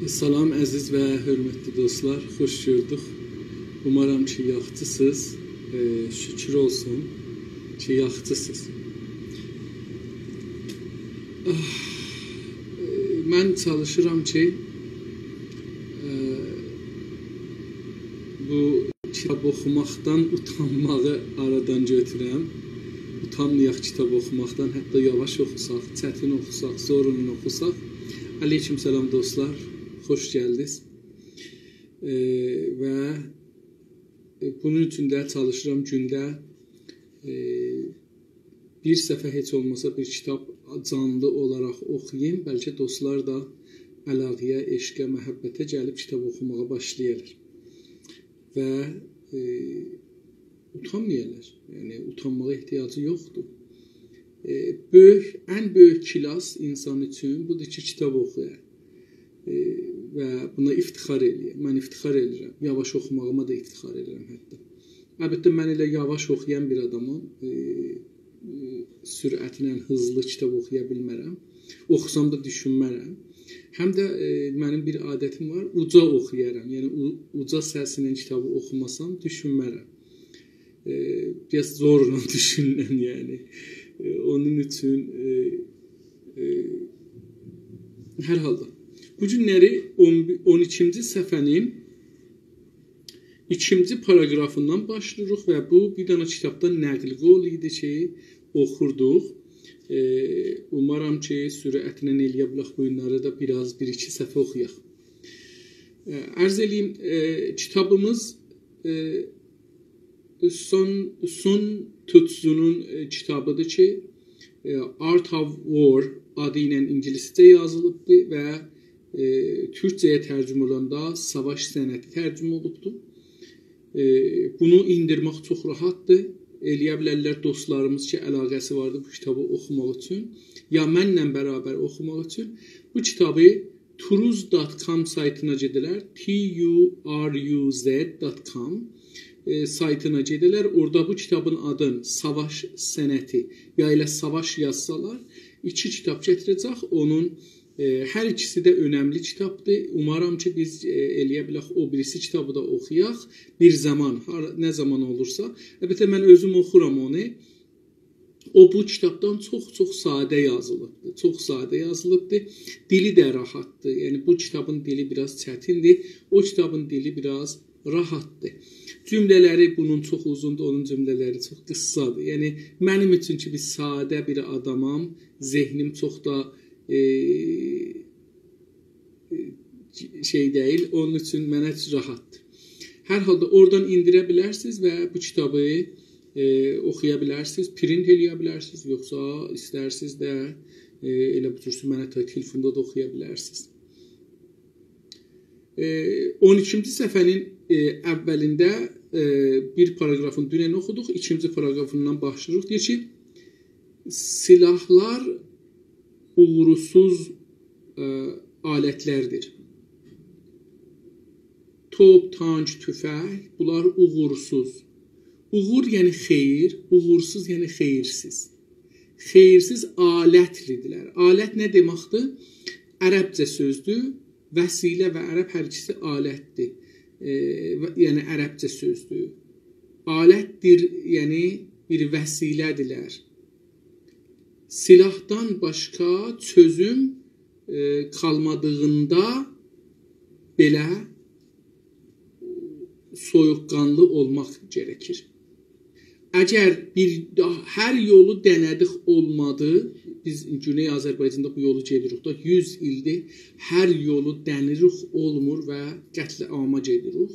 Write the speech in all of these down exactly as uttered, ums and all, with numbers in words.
سلام، عزیز و حؤرمتلی دوستلار، خوش گؤردوک. اومارام کی، یاخشیسینیز. ائ، شوکور اولسون کی، یاخشیسینیز. آه، ائ، من چالیشیرام کی، ائ، بو کیتاب اوخوماقدان اوتانماغی آرادان گؤتورم. اوتانمایاق کیتاب اوخوماقدان، حتی یاواش اوخوساق، چتین اوخوساق، زورونو اوخوساق. علیکم سلام دوستلار، خوش گلدینیز. ائ، و، ائ، بونون اوچون ده چالیشیرام گونده، ائ، بیر صفحه هئچ اولماسا بیر کیتاب جانلی اولاراق اوخویوم. بلکه دوستلار دا علاقه‌یه، عشقه، محبته گلیب کیتاب اوخوماغا باشلایالار. و، ائ، اوتانمایالار. یعنی، اوتانماغا احتیاجی یوخدور. ائ، بؤیوک، ان بؤیوک کلاس اینسان اوچون بودور کی، کیتاب اوخویا. ائ، و بونا افتخار ائله‌یه. من افتخار ائله‌ییرم. یاواش اوخوماغیما دا افتخار ائله‌ییرم حتی. البته، من ائله یاواش اوخویان بیر آدامام. ائ، ائ، سرعتله هیزلی کیتاب اوخویا بیلمرم. اوخوسام دا دوشونمرم. هم ده، ائ، منیم بیر عادتیم وار، اوجا اوخویارام. یعنی، او-، اوجا سسله کیتابی اوخوماسام، دوشونمرم. ائ، بیر آز زورلا دوشونورم، یعنی. ائ، اونون اوچون، ائ، ائ، هر حالدا. بو گونلری اون، اون ایکینجی صفحه‌نین ایکینجی پاراگرافیندان باشلاییریق و بو بیر دنه کیتابدان نقل قول ایدی کی، اوخوردوق. ائ، اومارام کی، سرعتله ائلیه بیلک بو گونلری ده بیر آز بیر-ایکی صفحه اوخویاق. ائ، عرض ائله‌ییم، ائ، کیتابیمیز، ائ، سون، سون تزونون، ائ، کیتابیدیر کی، ائ، Art of War آدی ایله اینگیلیسجه یازیلیبدیر و، ائ، تورکجه‌یه ترجمه اولاندا ساواش صنعتی ترجمه اولوبدور. ائ، بونو ایندیرمک چوخ راحتدیر. ائلیه بیلرلر دوستلاریمیز کی، علاقه‌سی واردیر بو کیتابی اوخوماق اوچون، یا منله برابر اوخوماق اوچون بو کیتابی turuz dot com سایتینا گئده‌لر، T U R U Z dot com، ائ، سایتینا گئده‌لر. اورادا بو کیتابین آدین ساواش صنعتی، یا ائله ساواش یازسالار، ایکی کیتاب گتیره‌جک. اونون، ائ، هر ایکیسی ده اؤنملی کیتابدیر. اومارام کی، بیز، ائ، ائلیه بیلک او بیریسی کیتابی دا اوخویاق بیر زامان، هار-، نه زامان اولورسا. البته، من اؤزوم اوخورام اونو. او بو کیتابدان چوخ-چوخ ساده یازیلیبدیر. چوخ ساده یازیلیبدیر. دیلی ده راحتدیر. یعنی، بو کیتابین دیلی بیر آز چتیندیر. او کیتابین دیلی بیر آز راحتدیر. جمله‌لری بونون چوخ اوزوندور، اونون جمله‌لری چوخ قیسادیر. یعنی، منیم اوچون کی، بیر ساده بیر آدامام، ذهنیم چوخ دا، ائ، ائ، شئی دئییل، اونون اوچون منه راحتدیر. هر حالدا اورادان ایندیره بیلرسینیز و بو کیتابی، ائ، اوخویا بیلرسینیز، پرینت ائلیه بیلرسینیز، یوخسا ایسترسینیز ده، ائ، ائله بو جور منه تای تلفوندا دا اوخویا بیلرسینیز. ائ، اون ایکینجی صفحه‌نین، ائ، اولینده، ائ، بیر پاراگرافین دونن اوخودوق، ایکینجی پاراگرافیندان باشلاییریق. دئییر کی، سیلاحلار اوغورسوز، ائ، آلتلردیر. توپ، تانک، توفنگ، بونلار اوغورسوز. اوغور، یعنی خئییر، اوغورسوز، یعنی خئییرسیز. خئییرسیز آلتلیدیرلر. آلت نه دئمکدیر؟ عربجه سؤزدور. وسیله و عرب هر ایکیسی آلتدیر. ائ، و-، یعنی عربجه سؤزدور. آلتدیر، یعنی بیر وسیله‌دیرلر. سیلاحدان باشقا چؤزوم، ائ، قالمادیغیندا بئله سویوق‌قانلی اولماق گره‌کیر. اگر بیر دا-، هر یولو دنه‌دیک، اولمادی، بیز گونئی آذربایجاندا بو یولو گئدیریک دا، یوز ایلدیر هر یولو دنیریک، اولمور و قتل‌عاما گئدیریک.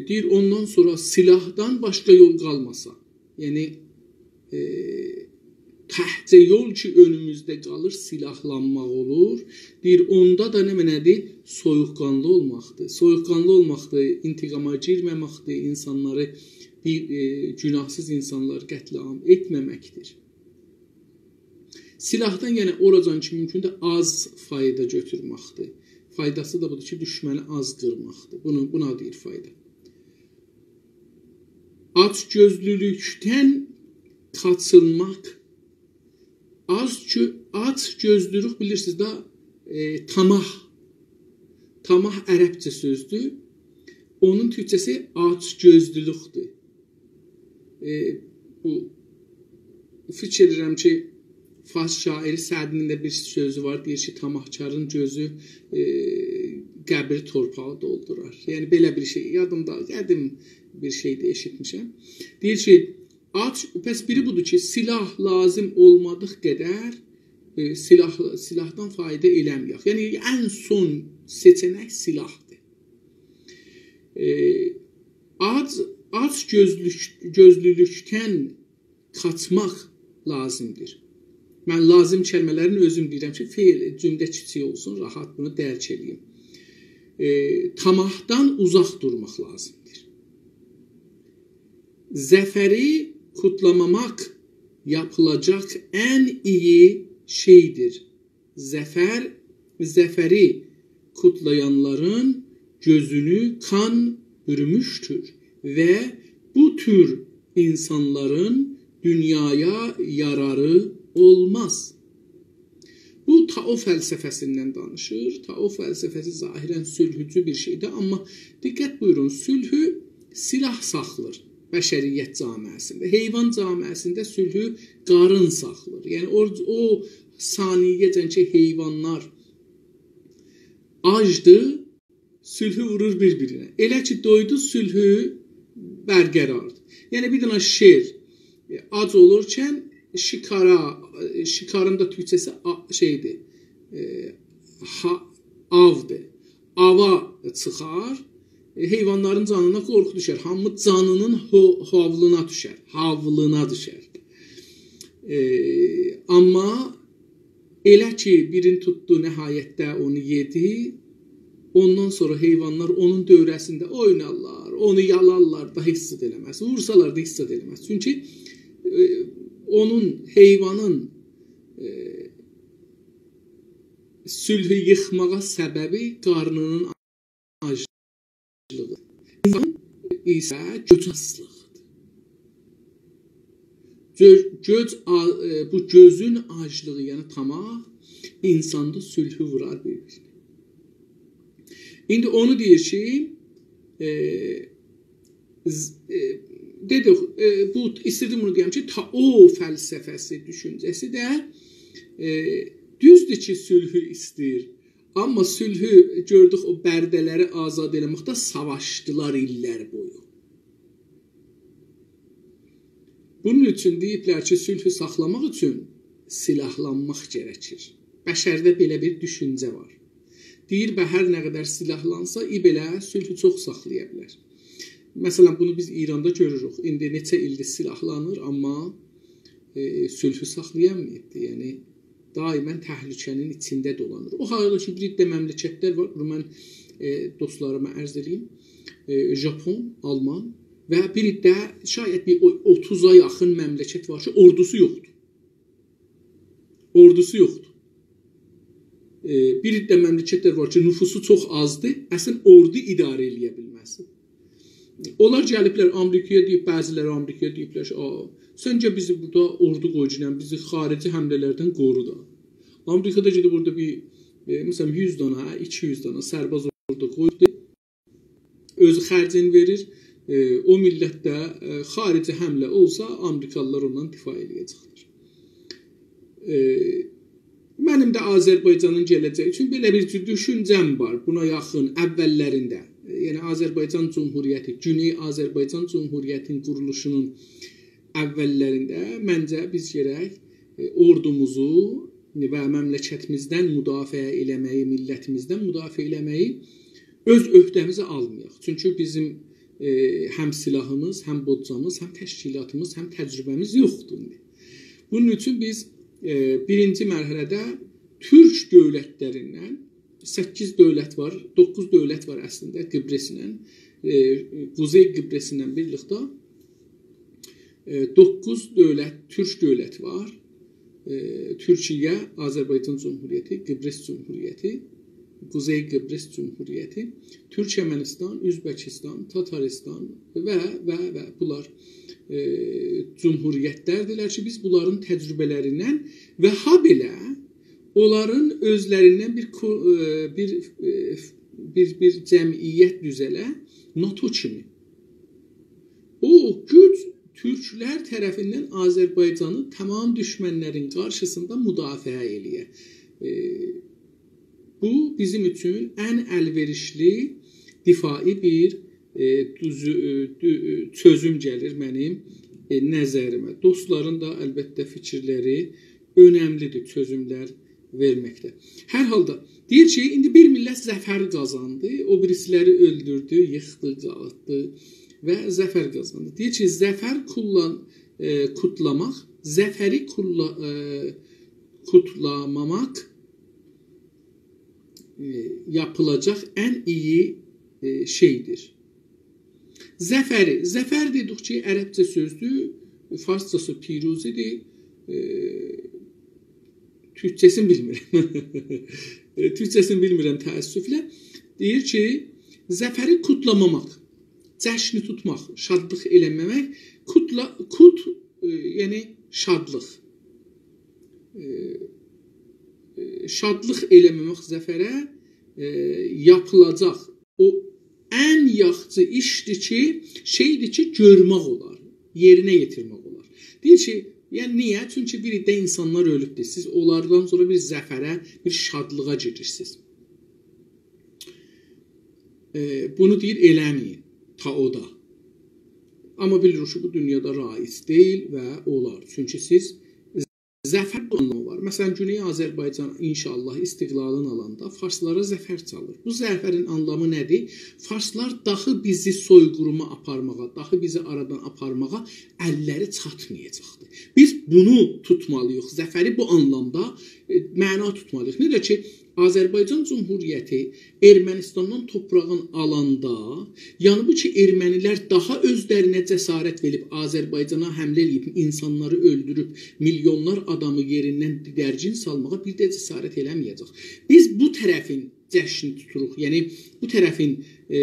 دئییر، اوندان سونرا سیلاحدان باشقا یول قالماسا، یعنی، ائ، تکجه یول کی، اؤنوموزده قالیر، سیلاحلانماق اولور. دئییر، اوندا دا نمنه‌دیر؟ سویوق‌قانلی اولماقدیر. سویوق‌قانلی اولماقدیر، انتقاما گیرمه‌مکدیر، اینسانلاری، بیر، ائ، گوناهسیز اینسانلاری قتل‌عام ائتمه‌مکدیر. سیلاحدان، یعنی، اوراجان کی، مومکوندور، آز فایدا گؤتورمکدیر. فایداسی دا بودور کی، دوشمنی آز قیرماقدیر. بونو، بونا دئییر فایدا. آج‌گؤزلولوکدن قاچینماق. آج گؤ-، آج‌گؤزلولوک بیلیرسینیز ده، ائ، طمع. طمع عربجه سؤزدور. اونون تورکجه‌سی آج‌گؤزلولوکدور. ائ، بو، فیکیر ائدیرم کی، فارس شاعری سعدی‌نین ده بیر سؤزو وار، دئییر کی، «طمعکارین گؤزو، ائ، قبری تورپاغی دولدورار.» یعنی، بئله بیر شئی، یادیمدا، قدیم بیر شئیدیر، ائشیتمیشم. دئییر کی، آج، پس بیری بودور کی، سلاح لازیم اولمادیق قدر، ائ، سلاح، سلاحدان فایدا ائله‌مه‌یک. یعنی، ان سون سئچه‌نک سلاحدیر. ائ، آج، آج‌گؤزلوک-، گؤزلولوکدن قاچماق لازیمدیر. من لازیم کلمه‌لرین اؤزوم دئییرم کی، فعل، جمله کیچیک اولسون، راحت بونو درک ائله‌ییم. ائ، طمعدان اوزاق دورماق لازیمدیر. ظفری کوتلاماماق یاپیلاجاق ان ایی شئیدیر. ظفر، ظفری کوتلایانلارین گؤزونو قان بوروموشدور و بو تور اینسانلارین دونیایا یاراری اولماز. بو تائو فلسفه‌سیندن دانیشیر. تائو فلسفه‌سی ظاهراً صلحچو بیر شئیدیر، آمما دقت بویورون، صلحو سلاح ساخلیر بشریت جامعه‌سینده. حیوان جامعه‌سینده صلحو قارین ساخلیر. یعنی، او، او ثانیه‌جن کی، حیوانلار آجدیر، صلحو وورور بیر-بیرینه. ائله کی، دویدو، صلحو برقراردیر. یعنی، بیر دنه شیر، ائ، آج اولورکن شکارا، ائ، شکارین دا تورکجه‌سی آ-، شئیدیر، ائ، ها-، آودیر. آوا چیخار، ائ، حیوانلارین جانینا قورخو دوشر. هامی جانینین هو-، هاولونا دوشر، هاولونا دوشر. ائ، آمما ائله کی، بیرینی توتدو، نهایتده اونو یئدی. اوندان سونرا حیوانلار اونون دؤوره‌سینده اوینارلار، اونو یالارلار دا، هئچ زاد ائله‌مز. وورسالار دا هئچ زاد ائله‌مز. چونکی، ائ، اونون، حیوانین، ائ، صلحو ییخماغا سببی قارنینین آجلیغی. اینسان ایسه گؤز آجلیغیدیر. گؤ-، گؤز آ-، ائ، بو گؤزون آجلیغی، یعنی طمع، اینساندا صلحو وورار بیر-بیرینه. ایندی اونو دئییر کی، ائ، ز-، ائ، دئدیک، ائ، بو، ایستیردیم بونو دئیم کی، تائو فلسفه‌سی، دوشونجه‌سی ده، ائ، دوزدور کی، صلحو ایسته‌ییر. آمما صلحو گؤردوک، او برده‌لری آزاد ائله‌مکده ساواشدیلار ایللر بویو. بونون اوچون دئییبلر کی، صلحو ساخلاماق اوچون سلاحلانماق گرکیر. بشرده بئله بیر دوشونجه وار. دئییر، به، هر نه قدر سلاحلانسا، ای بئله صلحو چوخ ساخلایا بیلر. مثلا، بونو بیز ایراندا گؤروروک. ایندی نئچه ایلدیر سلاحلانیر، آمما، ائ، صلحو ساخلایاماییبدی. یعنی، دائما تهلکه‌نین ایچینده دولانیر. او حالدا کی، بیر عده مملکتلر وار، بونو من، ائ، دوستلاریما عرض ائله‌ییم. ائ، ژاپون، آلمان و بیر عده، شاید بیر او-، اوتوزا یاخین مملکت وار کی، اوردوسو یوخدور. اوردوسو یوخدور. ائ، بیر عده مملکتلر وار کی، نفوسو چوخ آزدیر، اصلا اوردو اداره ائله‌یه بیلمه‌سین. اونلار گلیبلر آمریکایا دئییب، بعضی‌لری آمریکایا دئییبلر کی، «آ، سن گل بیزی بورادا اوردو قویگینن، بیزی خارجی حمله‌لردن قورو دا.» آمریکا دا گئدیب اورادا بیر، ائ، مثلا، یوز دانا، ایکی یوز دانا سرباز اورادا قویوبدور. اؤزو خرجینی وئریر، ائ، او میللت ده، ائ، خارجی حمله اولسا، آمریکالیلار اوندان دفاع ائله‌یه‌جکلر. ائ، منیم ده آذربایجانین گله‌جگی اوچون بئله بیر دوشونجه‌م وار. بونا یاخین اوللرینده، ائ، یعنی آذربایجان جمهوریتی، گونئی آذربایجان جمهوریتین قورولوشونون اوللرینده منجه بیز گرک، ائ، اوردوموزو و مملکتیمیزدن مدافعه ائله‌مه‌یی، میللتیمیزدن مدافعه ائله‌مه‌یی اؤز عهده‌میزه آلمایاق. چونکی بیزیم، ائ، هم سلاحیمیز، هم بودجه‌میز، هم تشکیلاتیمیز، هم تجربه‌میز یوخدور ایندی. بونون اوچون بیز، ائ، بیرینجی مرحله‌ده تورک دؤولتلریندن، سککیز دؤولت وار، دوققوز دؤولت وار اصلینده قبرسله، ائ، قوزئی قبرسینن بیرلیکده، ائ، دوققوز دؤولت، تورک دؤولتی وار. ائ، تورکیه، آذربایجان جمهوریتی، قبرس جمهوریتی. قوزئی قیبریس جمهوریتی، تورکمنیستان، اؤزبکیستان، تاتاریستان و، و، و بونلار، ائ، جمهوریتلردیرلر کی، بیز بونلارین تجربه‌لریندن و هابئله اونلارین اؤزلریندن بیر کو-، ائ، بیر، ائ، بیر، بیر جمعیت دوزه‌له، ناتو کیمی. او گوج تورکلر طرفیندن آذربایجانی تمام دوشمنلرین قارشیسیندا مدافعه ائله‌یه. ائ، بو بیزیم اوچون ان الوئریشلی دفاعی بیر، ائ، دوزو-، ائ، دو-، ائ، چؤزوم گلیر منیم، ائ، نظریمه. دوستلارین دا البته فیکیرلری اؤنملی‌دیر چؤزوملر وئرمکده. هر حالدا، دئییر کی، ایندی بیر میللت ظفر قازاندی، او بیریسی‌لری اؤلدوردو، ییخدی، داغیتدی و ظفر قازاندی. دئییر کی، ظفر کوللان-، ائ، کوتلاماق، ظفری کوتلا-، ائ، کوتلاماماق، ائ، یاپیلاجاق ان ایی، ائ، شئی‌دیر. ظفری. ظفر دئدیک کی، عربجه سؤزدور، فارسجاسی پیروزی‌دیر. ائ، تورکجه‌سینی بیلمیرم. ائ، تورکجه‌سینی بیلمیرم تأسفله. دئییر کی، ظفری کوتلاماماق، جشنی توتماق، شادلیق ائله‌مه‌مک، کوتلا-، کوت، ائ، یعنی شادلیق. ائ، ائ، شادلیق ائله‌مه‌مک ظفره، ائ، یاپیلاجاق او ان یاخشی ایشدیر کی، شئی‌دیر کی، گؤرمک اولار، یئرینه یئتیرمک اولار. دئییر کی، یعنی نییه؟ چونکی بیر عده اینسانلار اؤلوبدور. سیز اونلاردان سونرا بیر ظفره، بیر شادلیغا گیریرسینیز. ائ، بونو دئییر، ائله‌مه‌یین، تا او دا. آمما بیلیریک کی، بو دونیادا رایج دئییل و اولار. چونکی سیز ظفر بو آنلامی وار. مثلا، گونئی آذربایجان انشاءالله استقلالین آلاندا فارسلارا ظفر چالیر. بو ظفرین آنلامی نه‌دیر؟ فارسلار داخی بیزی سوی‌قیریما آپارماغا، داخی بیزی آرادان آپارماغا اللری چاتمایاجاقدیر. بیز بونو توتمالی‌ییق. ظفری بو آنلامدا، ائ، معنا توتمالی‌ییق. نئجه کی، آذربایجان جمهوریتی ارمنیستاندان توپراغین آلاندا، یعنی بو کی، ارمنی‌لر داها اؤزلرینه جسارت وئریب، آذربایجانا حمله ائله‌ییب، اینسانلاری اؤلدوروب، میلیونلار آدامی یئریندن دیدرگین سالماغا بیر ده جسارت ائله‌مه‌یه‌جک. بیز بو طرفین جشنی توتوروق، یعنی بو طرفین، ائ،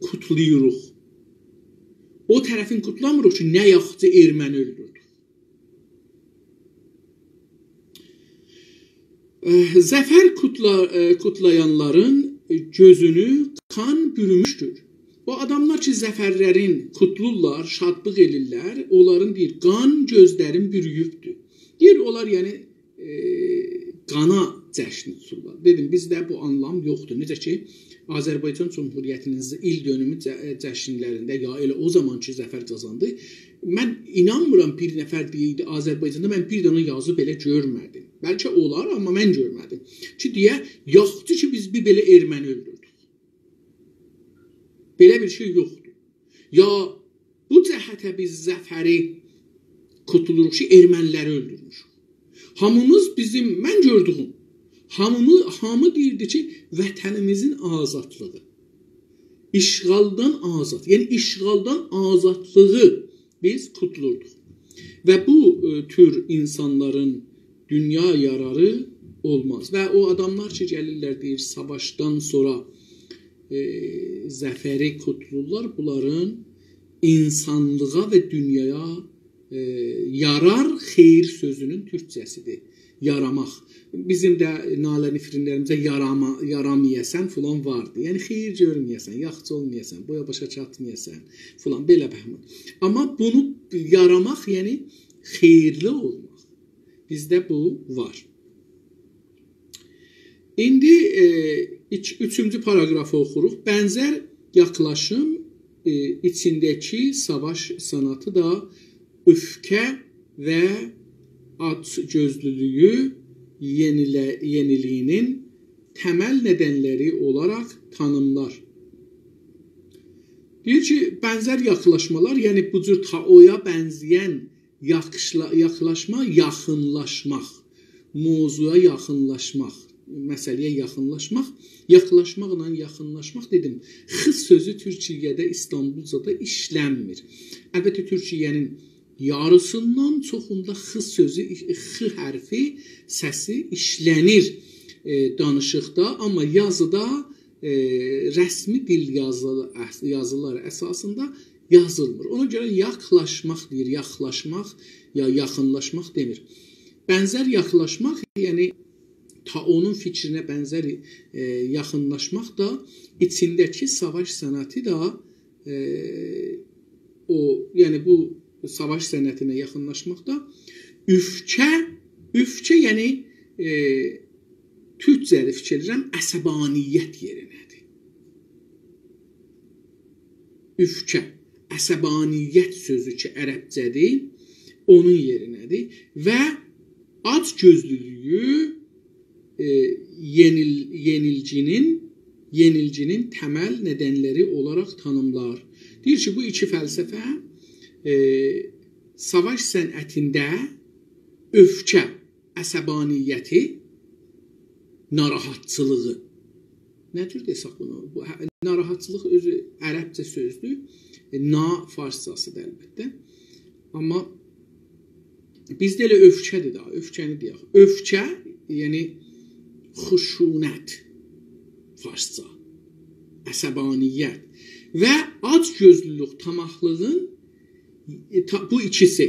کوتلویوروق. او طرفین کوتلامیریق کی، نه یاخچی ارمنی اؤلدوردوک. ائ، ظفر کوتلا-، ائ، کوتلایانلارین گؤزونو قان بوروموشدور. او آداملار کی، ظفرلرین کوتلورلار، شادلیق ائلیرلر، اونلارین، دئییر، قان گؤزلرین بورویوبدور. دئییر، اونلار، یعنی، ائ، قانا جشنی توتورلار. دئدیم، بیزده بو آنلام یوخدور. نئجه کی، آذربایجان جمهوریتی‌نین ز-، ایل دؤنومو جه-، جشنلرینده، یا ائله او زامان کی، ظفر قازاندی، من اینانمیرام بیر نفر دئیه‌یدی، آذربایجاندا من بیر دنه یازی بئله گؤرمه‌دیم. بلکه اولار، آمما من گؤرمه‌دیم. کی، دئیه، یاخشی کی، بیز بیر بئله ارمنی اؤلدوردوک. بئله بیر شئی یوخدور. یا بو جهته بیز ظفری کوتلوروق کی، ارمنی‌لری اؤلدورموشوک. هامیمیز بیزیم، من گؤردویوم، هامیمی-، هامی دئییردی کی، وطنیمیزین آزادلیغی، اشغالدان آزاد، یعنی اشغالدان آزادلیغی بیز کوتلوردوق. و بو، ائ، تور اینسانلارین دونیا یاراری اولماز. و او آداملار کی، گلیرلر، دئییر، ساواشدان سونرا، ائ، ظفری کوتلورلار، بونلارین اینسانلیغا و دونیایا، ائ، یارار خیر سؤزونون تورکجه‌سی‌دیر. یاراماق. بیزیم ده ناله نفرینلریمیزه یاراما-، یارامایاسان فلان واردی. یعنی، خیر گؤرمه‌یه‌سن، یاخشی اولمایاسان، بویا باشا چاتمایاسان فلان، بئله بهمان. آمما بونو یاراماق، یعنی خیرلی اولماق. بیزده بو وار. ایندی، ائ، ایک-، اوچونجو پاراگرافی اوخوروق. بنزر یاخلاشیم، ائ، ایچینده‌کی ساواش صنعتی ده اؤفکه و آچ‌گؤزلولویو یئنیله-، یئنیلیگینین تمل ندنلری اولاراق تانیملار. دئییر کی، بنزر یاخلاشمالار، یعنی بو جور تائویا بنزه‌ین یاخشلا-، یاخلاشما، یاخینلاشماق، موضوعا یاخینلاشماق، مسئله‌یه یاخینلاشماق، یاخلاشماقلا یاخینلاشماق دئدیم. خ سؤزو تورکیه‌ده، ایستانبولجادا ایشلنمیر. البته، تورکیه‌نین یاریسیندان چوخوندا خ سؤزو، خ حرفی، سسی ایشلنیر. ائ، دانیشیقدا، آمما یازیدا، ائ، رسمی دیل یازیلی-، یازیلاری اساسیندا یازیلمیر. اونا گؤره یاخلاشماق دئییر، یاخلاشماق، یا یاخینلاشماق دئمیر. بنزر یاخلاشماق، یعنی تا اونون فیکرینه بنزر، ائ، یاخینلاشماق دا ایچینده‌کی ساواش صنعتی ده، ائ، او، یعنی بو ساواش صنعتینه یاخینلاشماقدا. اؤفکه، اؤفکه، یعنی، ائ، تورکجه‌ده فیکیر ائدیرم، عصبانیت یئرینه‌دیر. اؤفکه، عصبانیت سؤزو کی، عربجه‌دیر، اونون یئرینه‌دیر. و آج‌گؤزلولویو، ائ، یئنیل-، یئنیلگی‌نین، یئنیلگی‌نین تمل ندنلری اولاراق تانیملار. دئییر کی، بو ایکی فلسفه، ائ، ساواش صنعتینده اؤفکه، عصبانیتی، ناراحتچیلیغی. نه جور دئسک بونو؟ بو، هه، ناراحتچیلیق اؤزو عربجه سؤزدور. ائ، نا فارسجاسیدیر البته. آمما بیزده ائله اؤفکه‌دیر ده، اؤفکه‌نی دئیک. اؤفکه، یعنی خشونت، فارسجا. عصبانیت. و آج‌گؤزلولوک، طاماحلیغین، ائ، تا-، بو ایکیسی،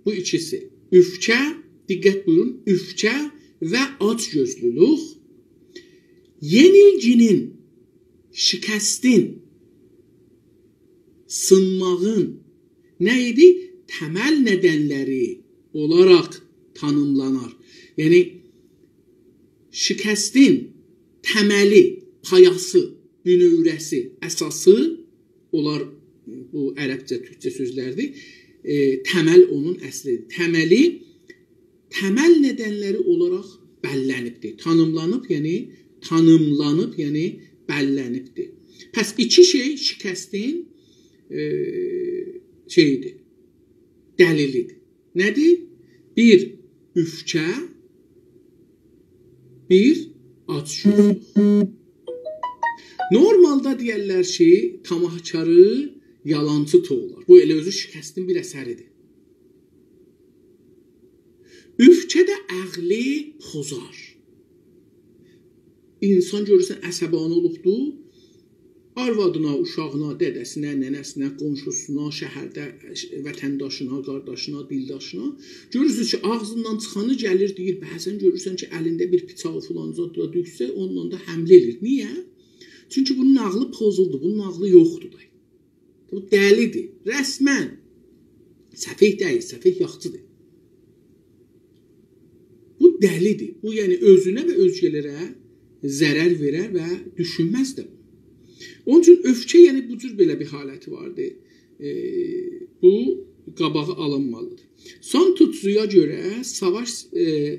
بو ایکیسی. اؤفکه، دقت بویورون، اؤفکه و آج‌گؤزلولوک یئنیلگی‌نین، شکستین، سینماغین نه ایدی؟ تمل ندنلری اولاراق تانیملانار. یعنی، شکستین تملی، پایاسی، بونؤوره‌سی، اساسی، اونلار بو عربجه، تورکجه سؤزلردیر. ائ، تمل اونون اصلیدیر. تملی، تمل ندنلری اولاراق بللنیبدیر. تانیملانیب، یعنی تانیملانیب، یعنی بللنیبدیر. پس ایکی شئی شکستین، ائ، شئییدیر، دلیلیدیر. نه‌دیر؟ بیر، اؤفکه، بیر، آج‌گؤزلولوک. نورمالدا دئیرلر کی، طاماحکاری یالانچی توولار. بو ائله اؤزو شکستین بیر اثریدیر. اؤفکه ده عقلی پوزار. اینسان گؤرورسن عصبانی اولوبدور، آروادینا، اوشاغینا، دده‌سینه، ننه‌سینه، قونشوسونا، شهرده، وطنداشینا، قارداشینا، دیلداشینا. گؤرورسونوز کی، آغزیندان چیخانی گلیر، دئییر، بعضا گؤرورسن کی، الینده بیر بیچاغی فلان زاد دا دوشسه، اونونلا دا حمله ائله‌ییر. نییه؟ چونکی بونون عقلی پوزولدو، بونون عقلی یوخدور دا. بو دلیدیر. رسما. سفیه دئییل، سفیه یاخچیدیر. بو دلیدیر. بو، یعنی، اؤزونه و اؤزگه‌لره ضرر وئرر و دوشونمز ده. اونون اوچون اؤفکه، یعنی، بو جور بئله بیر حالتی واردی. ائ، بو قاباغی آلینمالیدیر. سون تزویا گؤره ساواش، ائ،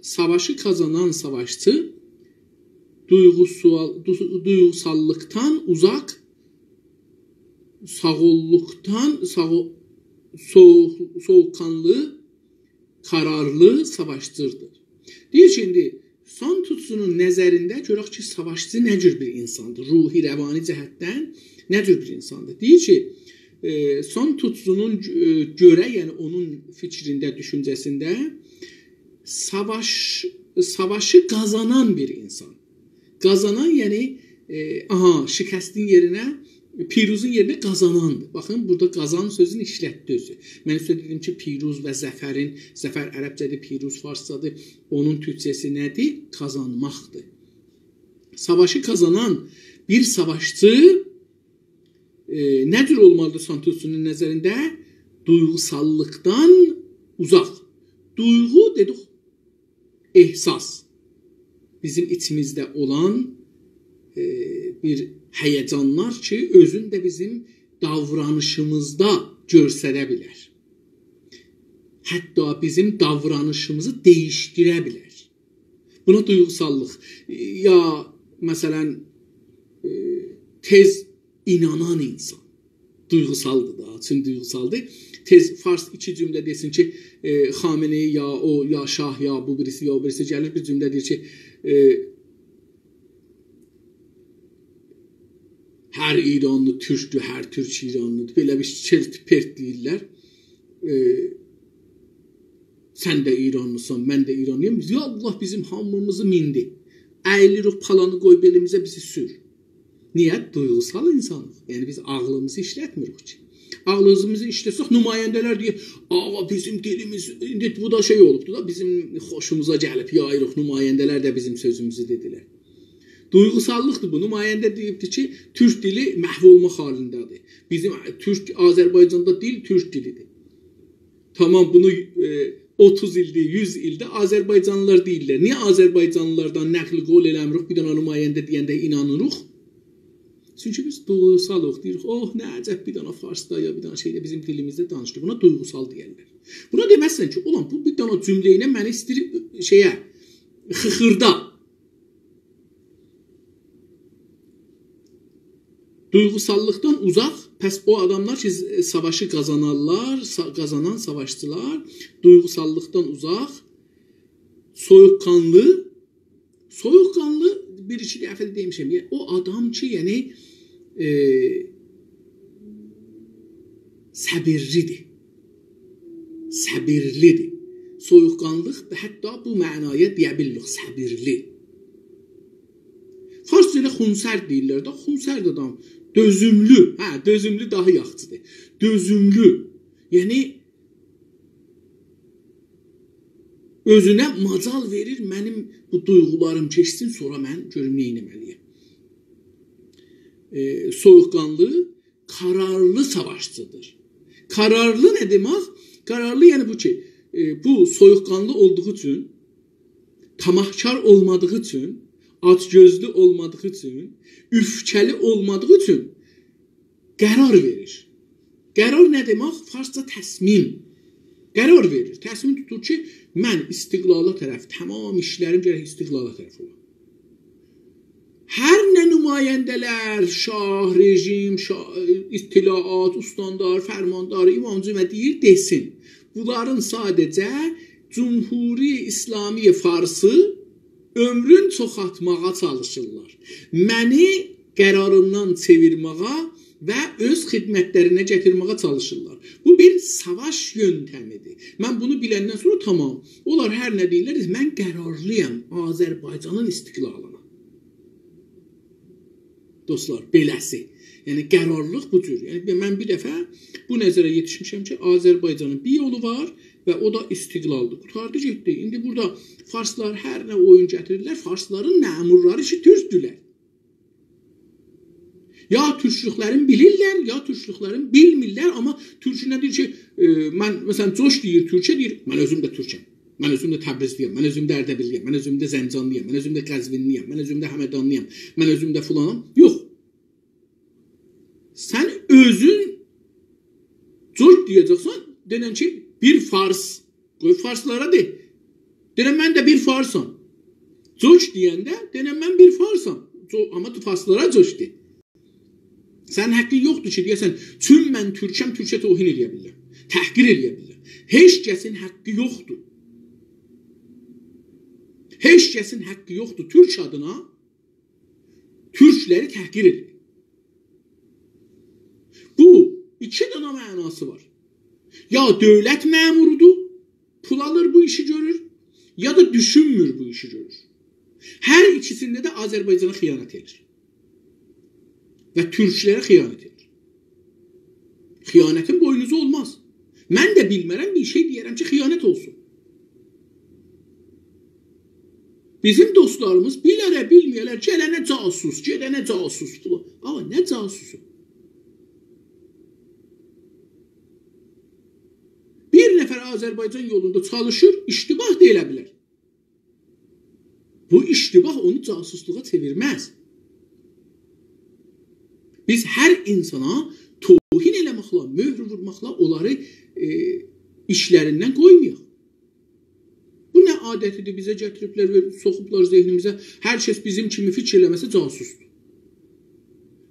ساواشی قازانان ساواشچی دویغوسال-، دو-، دویغوساللیقدان اوزاق، ساغوللوقدان، ساغو-، سوغوق-، سوغوق‌قانلی، قرارلی ساواشچیدیر. دئییر کی، ایندی سون تزونون نظرینده گؤرک کی، ساواشچی نه جور بیر اینساندیر، روحی، روانی جهتدن نه جور بیر اینساندیر. دئییر کی، ائ، سون تزونون گؤ-، گؤره، یعنی اونون فیکرینده، دوشونجه‌سینده ساواش، ساواشی قازانان بیر اینسان. قازانان، یعنی، ائ، آها، شکستین یئرینه، پیروزون یئرینه قازاناندیر. باخین، بورادا قازان سؤزونو ایشلتدی اؤزو. من اوسته دئدیم کی، پیروز و ظفرین، ظفر عربجه‌دیر، پیروز فارسجادیر. اونون تورکجه‌سی نه‌دیر؟ قازانماقدیر. ساواشی قازانان بیر ساواشچی، ائ، نه جور اولمالیدیر سون تزونون نظرینده؟ دویغوساللیقدان اوزاق. دویغو دئدیک، احساس. بیزیم ایچیمیزده اولان، ائ، بیر هیجانلار کی، اؤزون ده بیزیم داورانیشیمیزدا گؤستره بیلر. حتی بیزیم داورانیشیمیزی دییشدیره بیلر. بونا دویغوساللیق. یا، مثلا، ائ، تئز اینانان اینسان. دویغوسالدیر دا، چون دویغوسالدیر. تئز فارس ایکی جمله دئسین کی، ائ، خامنه‌ای یا او، یا شاه، یا بو بیریسی، یا او بیریسی گلیر، بیر جمله دئییر کی، ائ، هر ایرانلی تورکدور، هر تورک ایرانلیدیر. بئله بیر چرت پرت دئییرلر. ائ، سن ده ایرانلیسان، من ده ایرانلی‌یام. یا الله، بیزیم هامیمیزی میندی. اییلیریک، پالانی قوی بئلیمیزه، بیزی سور. نییه؟ دویغوسال اینسانیق. یعنی بیز عاغلیمیزی ایشلتمیریک کی. عاغلیمیزی ایشلتسک، نماینده‌لر دئییر: «آغا، بیزیم دیلیمیز»، ایندی بو دا شئی اولوبدو دا، بیزیم خوشوموزا گلیب، یاییریق، نماینده‌لر ده بیزیم سؤزوموزو دئدیلر. دویغوساللیقدیر بو. نماینده دئییبدی کی، تورک دیلی محو اولماق حالینده‌دیر. بیزیم تورک، آذربایجاندا دیل تورک دیلیدیر. تامام، بونو، ائ، اوتوز ایلدیر، یوز ایلدیر آذربایجانلیلار دئییرلر. نییه آذربایجانلیلاردان نقل قول ائله‌میریک، بیر دنه نماینده دئینده اینانیریق؟ چونکی بیز دویغوسالوق، دئییریک: «اوه، نه عجب، بیر دنه فارس دا یا بیر دنه شئی ده بیزیم دیلیمیزده دانیشدی.» بونا دویغوسال دئیرلر. بونا دئمزسن کی، «اولان، بو بیر دنه جمله ایله منی ایسته‌ییر شئیه، خیخیردا.» دویغوساللیقدان اوزاق، پس او آداملار کی، ساواشی قازانارلار، سا-، قازانان ساواشچیلار، دویغوساللیقدان اوزاق، سویوق‌قانلی، سویوق‌قانلی، بیر ایکی دفعه ده دئمیشم، یعنی، او آدام کی، یعنی، ائ، صبیرلیدیر. صبیرلیدیر. سویوق‌قانلیلیق، حتی بو معنایا دئیه بیلیریک، صبیرلی. فارسجا ائله خونسرد دئییرلر ده، خونسرد آدام. دؤزوملو، هه، دؤزوملو داها یاخشیدیر. دؤزوملو، یعنی اؤزونه مجال وئریر، منیم بو دویغولاریم کئچسین، سونرا من گؤروم نه ائتمه‌لی‌یم. ائ، سویوق‌قانلی، قرارلی ساواشچیدیر. قرارلی نه دئمک؟ قرارلی، یعنی بو کی، ائ، بو سویوق‌قانلی اولدوغو اوچون، طمعکار اولمادیغی اوچون، آج‌گؤزلو اولمادیغی اوچون، اؤفکه‌لی اولمادیغی اوچون قرار وئریر. قرار نه دئمک؟ فارسجا تصمیم. قرار وئریر. تصمیم توتور کی، من استقلالا طرف، تمام ایشلریم گرک استقلالا طرف اولا. هر نه نماینده‌لر، شاه، رژیم، شاه، اطلاعات، استاندار، فرماندار، امام جمعه دئییر، دئسین. بونلارین ساده‌جه جمهوری اسلامی فارسی عؤمرون چوخالتماغا چالیشیرلار. منی قراریمدان چئویرمه‌یه و اؤز خدمتلرینه گتیرمه‌یه چالیشیرلار. بو بیر ساواش یؤنتمیدیر. من بونو بیلندن سونرا تامام. اونلار هر نه دئییرلر، من قرارلی‌یام آذربایجانین استقلالینا. دوستلار، بئله‌سی. یعنی قرارلیلیق بو جور. یعنی من بیر دفعه بو نظره یئتیشمیشم کی، آذربایجانین بیر یولو وار و او دا استقلالدیر. قوتاردی گئتدی. ایندی بورادا فارسلار هر نه اویون گتیریرلر، فارسلارین مأمورلاری کی، تورکدولر. یا تورکلوکلرین بیلیرلر، یا تورکلوکلرین بیلمیرلر، آمما تورکونه دئییر کی، ائ، من، مثلا، جوش دئییر، تورکه دئییر، من اؤزوم ده تورکم. من اؤزوم ده تبریزلی‌یم، من اؤزوم ده اردبیللی‌یم، من اؤزوم ده زنجانلی‌یام، من اؤزوم ده قزوینلی‌یم، من اؤزوم ده همدانلی‌یام، من اؤزوم ده فلانام. یوخ. سن اؤزون جوش دئیه‌جکسن، دئنن کی، بیر فارس. قوی فارسلارا دئ. دئنن، من ده بیر فارسام. جوش دئینده، دئنن، من بیر فارسام. جو-، آمما فارسلارا جوش دئ. سنین حاققین یوخدور کی، دئیه‌سن، چون من تورکم، تورکه توهین ائله‌یه بیلیرم. تحقیر ائله‌یه بیلیرم. هئچ کسین حاققی یوخدور. هئچ کسین حاققی یوخدور تورک آدینا تورکلری تحقیر ائدیر. بو ایکی دنه معناسی وار. یا دؤولت مأمورودور، پول آلیر بو ایشی گؤرور، یا دا دوشونمور بو ایشی گؤرور. هر ایکیسینده ده آذربایجانا خیانت ائدیر. و تورکلره خیانت ائدیر. خیانتین بوینوزو اولماز. من ده بیلمه‌رم، بیر شئی دئیه‌رم کی، خیانت اولسون. بیزیم دوستلاریمیز بیله‌لر، بیلمه‌یه‌لر، گلنه جاسوس، گئدنه جاسوس. آغا، نه جاسوسو؟ بیر نفر آذربایجان یولوندا چالیشیر، اشتباه دا ائله بیلر. بو اشتباه اونو جاسوسلوغا چئویرمز. بیز هر اینسانا توهین ائله‌مکله، مؤهر وورماقلا اونلاری، ائ، ایشلریندن قویمایاق. بو نه عادتیدیر، بیزه گتیریبلر و سوخوبلار ذهنیمیزه. هر کس بیزیم کیمی فیکیر ائله‌مه‌سه جاسوسدور.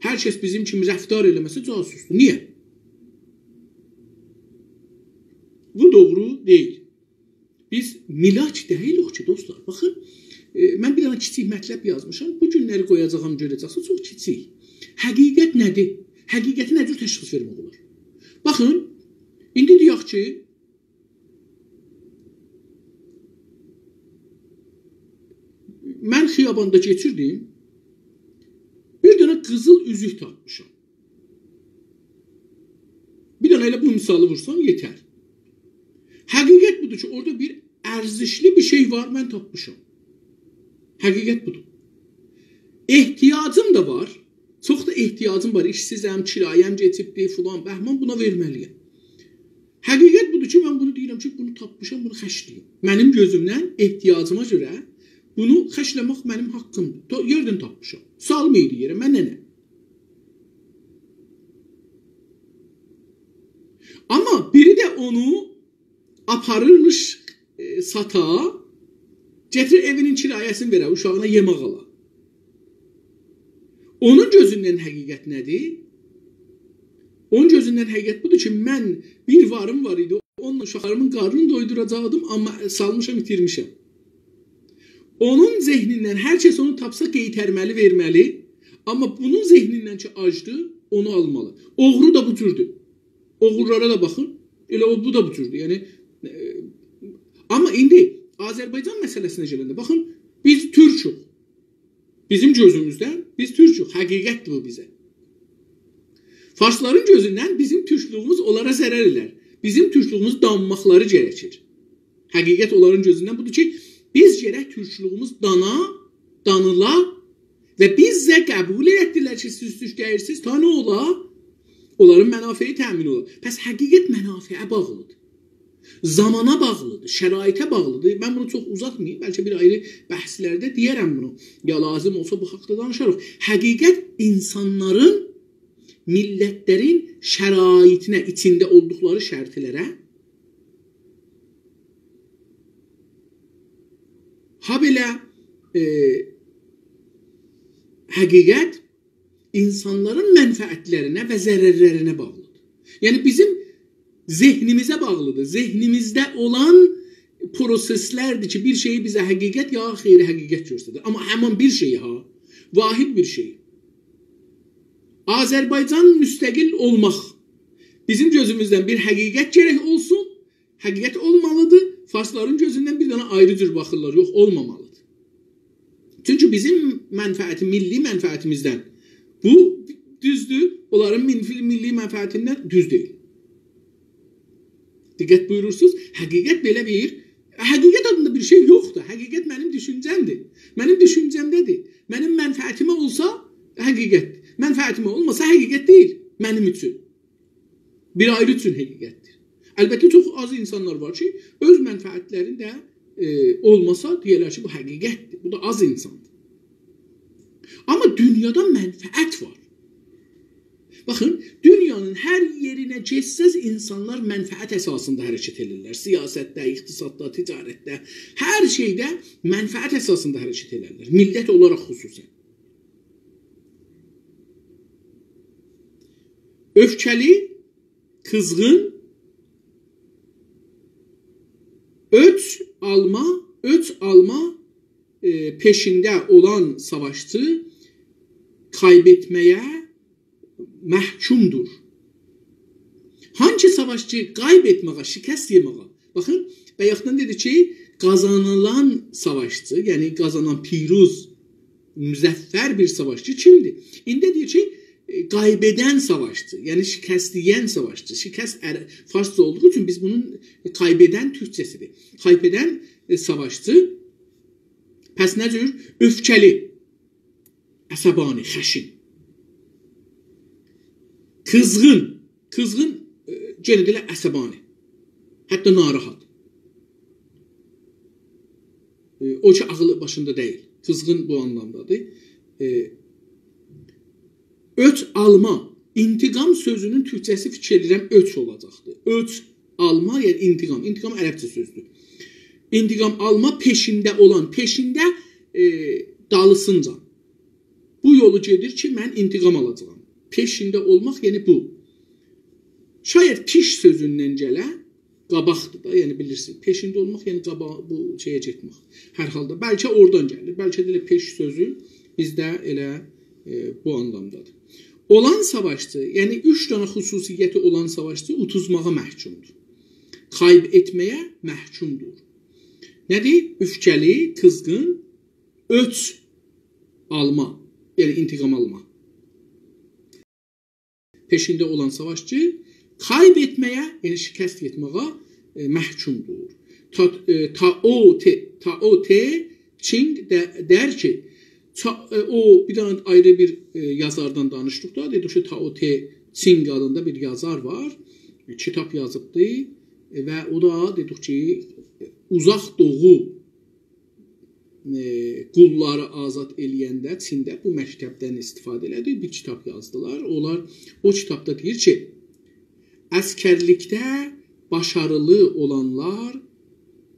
هر کس بیزیم کیمی رفتار ائله‌مه‌سه جاسوسدور. نییه؟ بو دوغرو دئییل. بیز ملاک دئییلیک کی، دوستلار. باخین، ائ، من بیر دنه کیچیک مطلب یازمیشام. بو گونلری قویاجاغام، گؤره‌جکسینیز، چوخ کیچیک. حقیقت نه‌دیر؟ حقیقتی نه جور تشخیص وئرمک اولار؟ باخین، ایندی دئیک کی، من خیاباندا کئچیردیم، بیر دنه قیزیل اوزوک تاپمیشام. بیر دنه ائله بو مثالی وورسام یئتر. حقیقت بودور کی، اورادا بیر ارزشلی بیر شئی وار، من تاپمیشام. حقیقت بودور. احتیاجیم دا وار. چوخ دا احتیاجیم وار. ایشسیزم، کرایه‌م کئچیبدی، فلان، بهمان، بونا وئرمه‌لی‌یم. حقیقت بودور کی، من بونو دئییرم کی، بونو تاپمیشام، بونو خرجله‌ییم. منیم گؤزومدن احتیاجیما گؤره بونو خرجله‌مک منیم حاققیمدیر. تا-، یئردن تاپمیشام. سالمایدی یئره، من نه‌نیم؟ آمما بیری ده اونو آپاریرمیش، ائ، ساتا، گتیریر ائوینین کرایه‌سینی وئره، اوشاغینا یئمک آلا. اونون گؤزوندن حقیقت نه‌دیر؟ اونون گؤزوندن حقیقت بودور کی، من بیر واریم وار ایدی، اونونلا اوشاقلاریمین قارنینی دویدوراجاقدیم، آمما سالمیشام، ایتیرمیشم. اونون ذهنیندن هر کس اونو تاپسا قئیترمه‌لی، وئرمه‌لی، آمما بونون ذهنیندن کی آجدیر، اونو آلمالی. اوغرو دا بو جوردور. اوغورلارا دا باخین، ائله او، بو دا بو جوردور. یعنی، ائ، آمما ایندی آذربایجان مسئله‌سینه گلنده، باخین، بیز تورکوک. بیزیم گؤزوموزدن بیز تورکوک. حقیقتدیر بو بیزه. فارسلارین گؤزوندن بیزیم تورکلویوموز اونلارا ضرر ائلر. بیزیم تورکلویوموز دانماقلاری گرکیر. حقیقت اونلارین گؤزوندن بودور کی، بیز گرک تورکلویوموز دانا، دانیلا و بیزه قبول ائتدیلر کی، سیز تورک دئییلسینیز، تا نه اولا؟ اونلارین منافعی تأمین اولا. پس حقیقت منافعه باغلیدیر. زامانا باغلیدیر، شرایطه باغلیدیر. من بونو چوخ اوزاتماییم، بلکه بیر آیری بحثلرده دئیه‌رم بونو. یا لازیم اولسا بو حاقدا دانیشاریق. حقیقت اینسانلارین، میللتلرین شرایطینه، ایچینده اولدوقلاری شرطلره، هابئله، ائ، حقیقت اینسانلارین منفعتلرینه و ضررلرینه باغلیدیر. یعنی بیزیم ذهنیمیزه باغلیدیر. ذهنیمیزده اولان پروسئسلردیر کی، بیر شئیی بیزه حقیقت یا غیر حقیقت گؤستریر. آمما همان بیر شئیی ها، واحد بیر شئیی. آذربایجان مستقل اولماق بیزیم گؤزوموزدن بیر حقیقت گرک اولسون، حقیقت اولمالیدیر. فارسلارین گؤزوندن بیر دنه آیری جور باخیرلار. یوخ، اولمامالیدیر. چونکی بیزیم منفعتی، میللی منفعتیمیزدن بو دوزدور، اونلارین میللی، میللی منفعتیندن دوز دئییل. دقت بویورورسونوز، حقیقت بئله بیر، حقیقت آدیندا بیر شئی یوخدور. حقیقت منیم دوشونجه‌مدیر. منیم دوشونجه‌مده‌دیر. منیم منفعتیمه اولسا حقیقتدیر. منفعتیمه اولماسا حقیقت دئییل منیم اوچون. بیر آیری اوچون حقیقتدیر. البته، چوخ آز اینسانلار وار کی، اؤز منفعتلرینده، ائ، اولماسا، دئیرلر کی، بو حقیقتدیر. بو دا آز اینساندیر. آمما دونیادا منفعت وار. باخین، دونیانین هر یئرینه گئتسز، اینسانلار منفعت اساسیندا حرکت ائدیرلر. سیاستده، اقتصاددا، تجارتده، هر شئیده منفعت اساسیندا حرکت ائدیرلر. میللت اولاراق خصوصاً. اؤفکه‌لی، قیزغین، اؤچ آلما، اؤچ آلما، ائ، پئشینده اولان ساواشچی قایب ائتمه‌یه محکومدور. هانسی ساواشچی قایب ائتمه‌یه، شکست یئمه‌یه؟ باخین، بایاقدان دئدی کی، قازانیلان ساواشچی، یعنی قازانان، پیروز، مظفر بیر ساواشچی کیمدیر؟ ایندی دئییر کی، ائ، قایب ائدن ساواشچی، یعنی شکست یئین ساواشچی. شکست عر-، فارسجا اولدوغو اوچون بیز بونون قایب ائدن تورکجه‌سیدیر. قایب ائدن، ائ، ساواشچی. پس نه جور؟ اؤفکه‌لی، عصبانی، خشن. قیزغین. قیزغین، ائ، یئنه ده ائله عصبانی. حتی ناراحت. ائ، او کی، عاغلی باشیندا دئییل. قیزغین بو آنلامدادیر. ائ، اؤچ آلما. انتقام سؤزونون تورکجه‌سی، فیکیر ائدیرم، اؤچ اولاجاقدیر. اؤچ آلما، یعنی انتقام. انتقام عربجه سؤزدور. انتقام آلما پئشینده اولان، پئشینده، ائ، دالیسینجا. بو یولو گئدیر کی، من انتقام آلاجاغام. پئشینده اولماق، یعنی بو. شاید پیش سؤزوندن گله، قاباقدیر دا، یعنی بیلیرسین. پئشینده اولماق، یعنی قابا-، بو شئیه گئتمک. هر حالدا، بلکه اورادان گلیر، بلکه ده ائله پیش سؤزو بیزده ائله، ائ، بو آنلامدادیر. اولان ساواشچی، یعنی اوچ دنه خصوصیتی اولان ساواشچی اوتوزماغا محکومدور. قایب ائتمه‌یه محکومدور. نه‌دیر؟ اؤفکه‌لی، قیزغین، اؤچ آلما، یعنی انتقام آلما پئشینده اولان ساواشچی kaybetmeye، یعنی شکست یئتمه‌یه، ائ، محکومدور. تا، ائ، تائو ته، تائو ته چینگ ده، der ki، چا-، ائ، او بیر دنه آیری بیر، ائ، یازاردان دانیشدیق دا، دئدیک کی، تائو ته چینگ آدیندا بیر یازار وار. ائ، کیتاب یازیبدی، ائ، و او دا دئدیک کی، اوزاق دوغو ائ، قوللاری آزاد ائله‌ینده چینده بو مکتبدن استفاده ائله‌دی، بیر کیتاب یازدیلار. اونلار او کیتابدا دئییر کی، عسکرلیکده باشاریلی اولانلار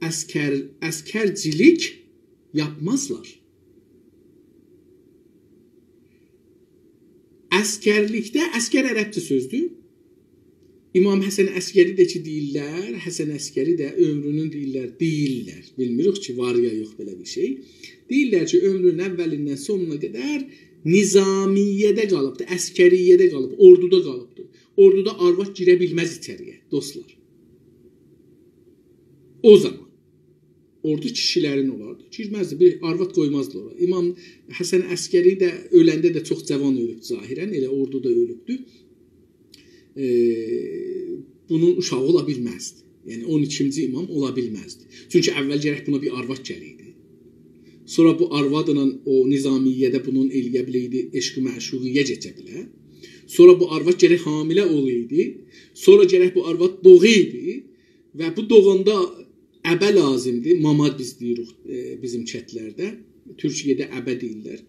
عسکر، عسکرجیلیک یاپمازلار. عسکرلیکده، عسکر عربجه سؤزدور. امام حسن عسکری ده کی دئییرلر، حسن عسکری ده عؤمرونون دئییرلر، دئییرلر. بیلمیریک کی، وار یا یوخ بئله بیر شئی. دئییرلر کی، عؤمرونون اولیندن سونونا قدر نظامیه‌ده قالیبدی، عسکریه‌ده قالیب، اوردودا قالیبدی. اوردودا آرواد گیره بیلمز ایچری‌یه، دوستلار. او زامان. اوردو کیشیلرین اولاردی. گیرمزدی، بیر آرواد قویمازدی اورا. امام حسن عسکری ده اؤلنده ده چوخ جاوان اؤلوبدو ظاهراً، ائله اوردودا اؤلوبدو. ائ، بونون اوشاغی اولا بیلمزدی. یعنی اون ایکینجی امام اولا بیلمزدی. چونکی اول گرک بونا بیر آرواد گله‌یدی. سونرا بو آروادلا او نظامیه‌ده بونون ائلیه بیله‌یدی، عشق معشوقیه کئچه بیله. سونرا بو آرواد گرک حامله اولایدی. سونرا گرک بو آرواد دوغایدی. و بو دوغاندا ابه لازیمدیر. ماما بیز دئییریک، ائ، بیزیم کتلرده. تورکیه‌ده ابه دئییرلر.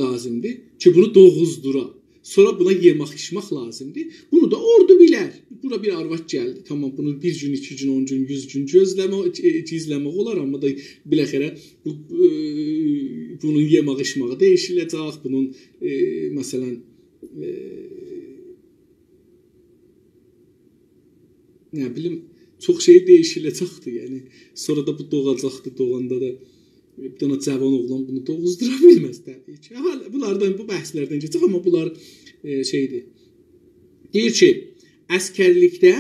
لازیمدیر کی، بونو دوغوزدورا. سونرا بونا یئمک، ایچمک لازیمدیر. بونو دا اوردو بیلر. بورا بیر آرواد گلدی. تامام، بونو بیر گون، ایکی گون، اون گون، یوز گون گؤزله‌مک، ائ، گیزله‌مک اولار، آمما دا بالاخره بو، ائ، بونون یئمک، ایچمه‌یی دییشیله‌جک. بونون، ائ، مثلاً، ائ، نه بیلیم، چوخ شئی دییشیله‌جکدیر. یعنی، سونرا دا بو دوغاجاقدیر، دوغاندا دا بیر دنه جاوان اوغلان بونو دوغوزدورا بیلمز طبیعی کی. حال، بونلاردان، بو بحثلردن کئچک، آمما بونلار، ائ، شئیدیر. دئییر کی، عسکرلیکده،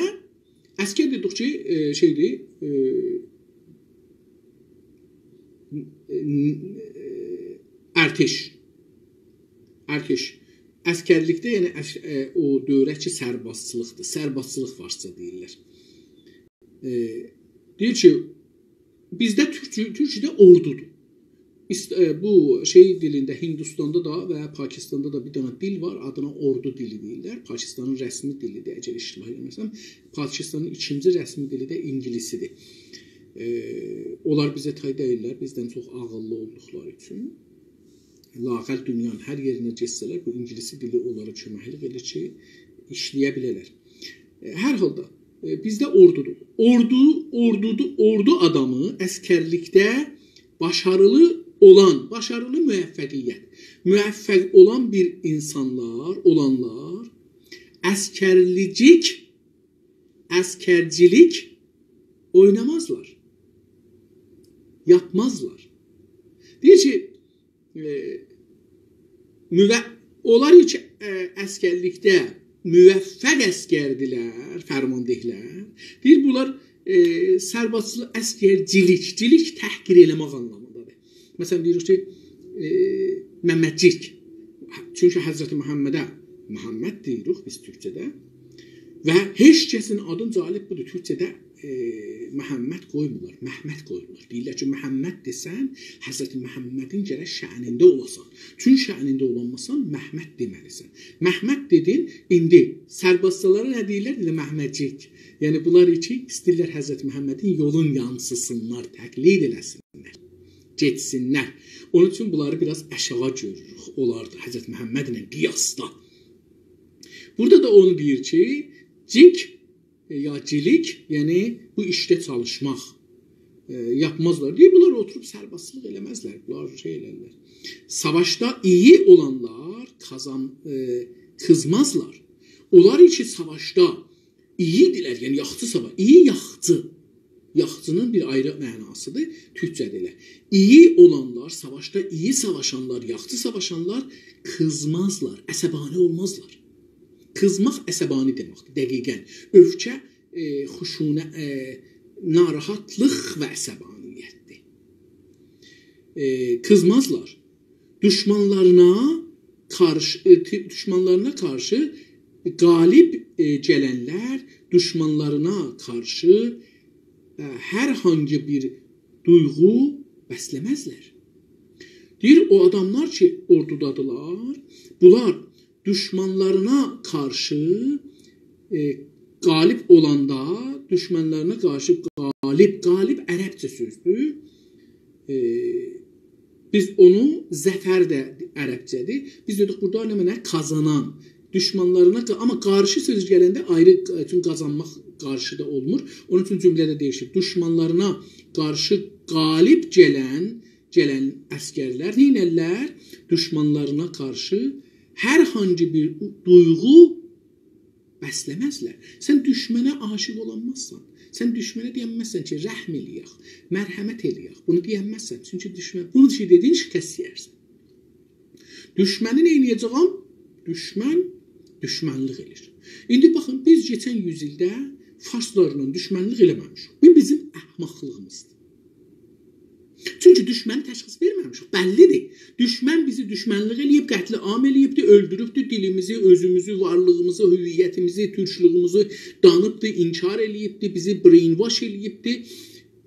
عسکر دئدیک کی، ائ، شئیدیر، ائ، ائ، ارتش. ارتش. عسکرلیکده، یعنی عس-، ائ، او دؤوره‌کی سربازچیلیقدیر. سربازچیلیق فارسجا دئییرلر. ائ، دئییر کی، بیزده تورک-، تورکیه‌ده اوردودور. ایست-، ائ، بو شئی دیلینده، هندوستاندا دا و پاکستاندا دا بیر دنه دیل وار، آدینا اوردو دیلی دئییرلر. پاکستانین رسمی دیلیدیر، اگر اشتباه ائله‌مه‌سم. پاکستانین ایکینجی رسمی دیلی ده اینگیلیسیدیر. ائ، اونلار بیزه تای دئییللر، بیزدن چوخ عاغیللی اولدوقلاری اوچون. لااقل دونیانین هر یئرینه گئتسه‌لر، بو اینگیلیسی دیلی اونلارا کؤمکلیک ائدیر کی، ایشله‌یه بیله‌لر. ائ، هر حالدا، ائ، بیزده اوردودور. اوردو، اوردودو، اوردو آدامی عسکرلیکده باشاریلی اولان، باشاریلی موفقیت، موفق اولان بیر اینسانلار، اولانلار عسکرلیجیک، عسکرجیلیک اوینامازلار. یاپمازلار. دئییر کی، ائ، موه-، اونلار کی، ائ، عسکرلیکده موفق عسکردیلر، فرماندهلر. دئییر، بونلار، ائ، سربازچیلیق، عسکرجیلیک، جیلیک تحقیر ائله‌مک آنلامیندادیر. مثلاً، دئییریک کی، ائ، محمدجیک. چونکی حضرت محمده محمد دئییریک بیز تورکجه‌ده. و هئچ کسین آدین، جالب بودور، تورکجه‌ده، ائ، محمد قویمورلار، مهمت قویورلار. دئییرلر کی، محمد دئسن، حضرت محمدین گرک شأنینده اولاسان. چون شأنینده اولانماسان، مهمت دئمه‌لیسن. مهمت دئدین، ایندی سربازچیلارا نه دئییرلر؟ دئییرلر، محمدجیک. یعنی، بونلار کی، ایسته‌ییرلر حضرت محمدین یولون یانسیسینلار، تقلید ائله‌سینلر، گئتسینلر. اونون اوچون بونلاری بیر آز آشاغی گؤروروک، اونلار دا حضرت محمدله قیاسدا. بورادا دا اونو دئییر کی، جیک، ائ، یا جیلیک، یعنی بو ایشده چالیشماق، ائ، یاپمازلار. دئییر، بونلار اوتوروب سربازچیلیق ائله‌مزلر، بونلار شئی ائلرلر. ساواشدا ایی اولانلار قازان-، ائ، قیزمازلار. اونلار کی، ساواشدا ایی‌دیرلر، یعنی یاخچی ساوا-، ایی یاخچی. یاخچینین بیر آیری معناسیدیر، تورکجه‌ده ائله. ایی اولانلار، ساواشدا ایی ساواشانلار، یاخچی ساواشانلار قیزمازلار، عصبانی اولمازلار. قیزماق عصبانی دئمکدیر، دقیقاً. اؤفکه، ائ، خشونت، ائ، ناراحتلیق و عصبانیتدیر. ائ، قیزمازلار. دوشمانلارینا قارشی، ائ، تی-، دوشمانلارینا قارشی غالب، ائ، گلنلر دوشمانلارینا قارشی، ائ، هر هانگی بیر دویغو بسله‌مزلر. دئییر، او آداملار کی، اوردودادیلار، بونلار دوشمانلارینا قارشی، ائ، غالب اولاندا، دوشمانلارینا قارشی غالب، غالب عربجه سؤزدور. ائ، بیز اونو ظفر ده عربجه‌دیر. بیز دئدیک، بورادا نه معنا؟ قازانان. دوشمانلارینا قا-، آمما قارشی سؤزو گلنده آیری، چونکی قازانماق قارشیدا اولمور. اونون اوچون جمله ده دییشیر. دوشمانلارینا قارشی غالب گلن، گلن عسگرلر نئینرلر؟ دوشمانلارینا قارشی هر هانگی بیر دویغو بسله‌مزلر. سن دوشمنه عاشیق اولانمازسان. سن دوشمنه دئینمزسن کی، رحم ائله‌یک، مرحمت ائله‌یک. بونو دئینمزسن. چونکی دوشمن، بونو کی دئدین، شکست یئیرسن. دوشمنی نه ائله‌یه‌جه‌یم؟ دوشمن دوشمنلیک ائله‌ییر. ایندی باخین، بیز کئچن یوز ایلده فارسلارلا دوشمنلیک ائله‌مه‌میشیک. بو بیزیم احمقلیغیمیزدیر. چونکی دوشمنی تشخیص وئرمه‌میشیک. بللی‌دیر. دوشمن بیزی دوشمنلیک ائله‌ییب، قتل عام ائله‌ییبدی، اؤلدوروبدو، دیلیمیزی، اؤزوموزو، وارلیغیمیزی، هویتیمیزی، تورکلویوموزو دانیبدی، انکار ائله‌ییبدی، بیزی brainwash ائله‌ییبدی.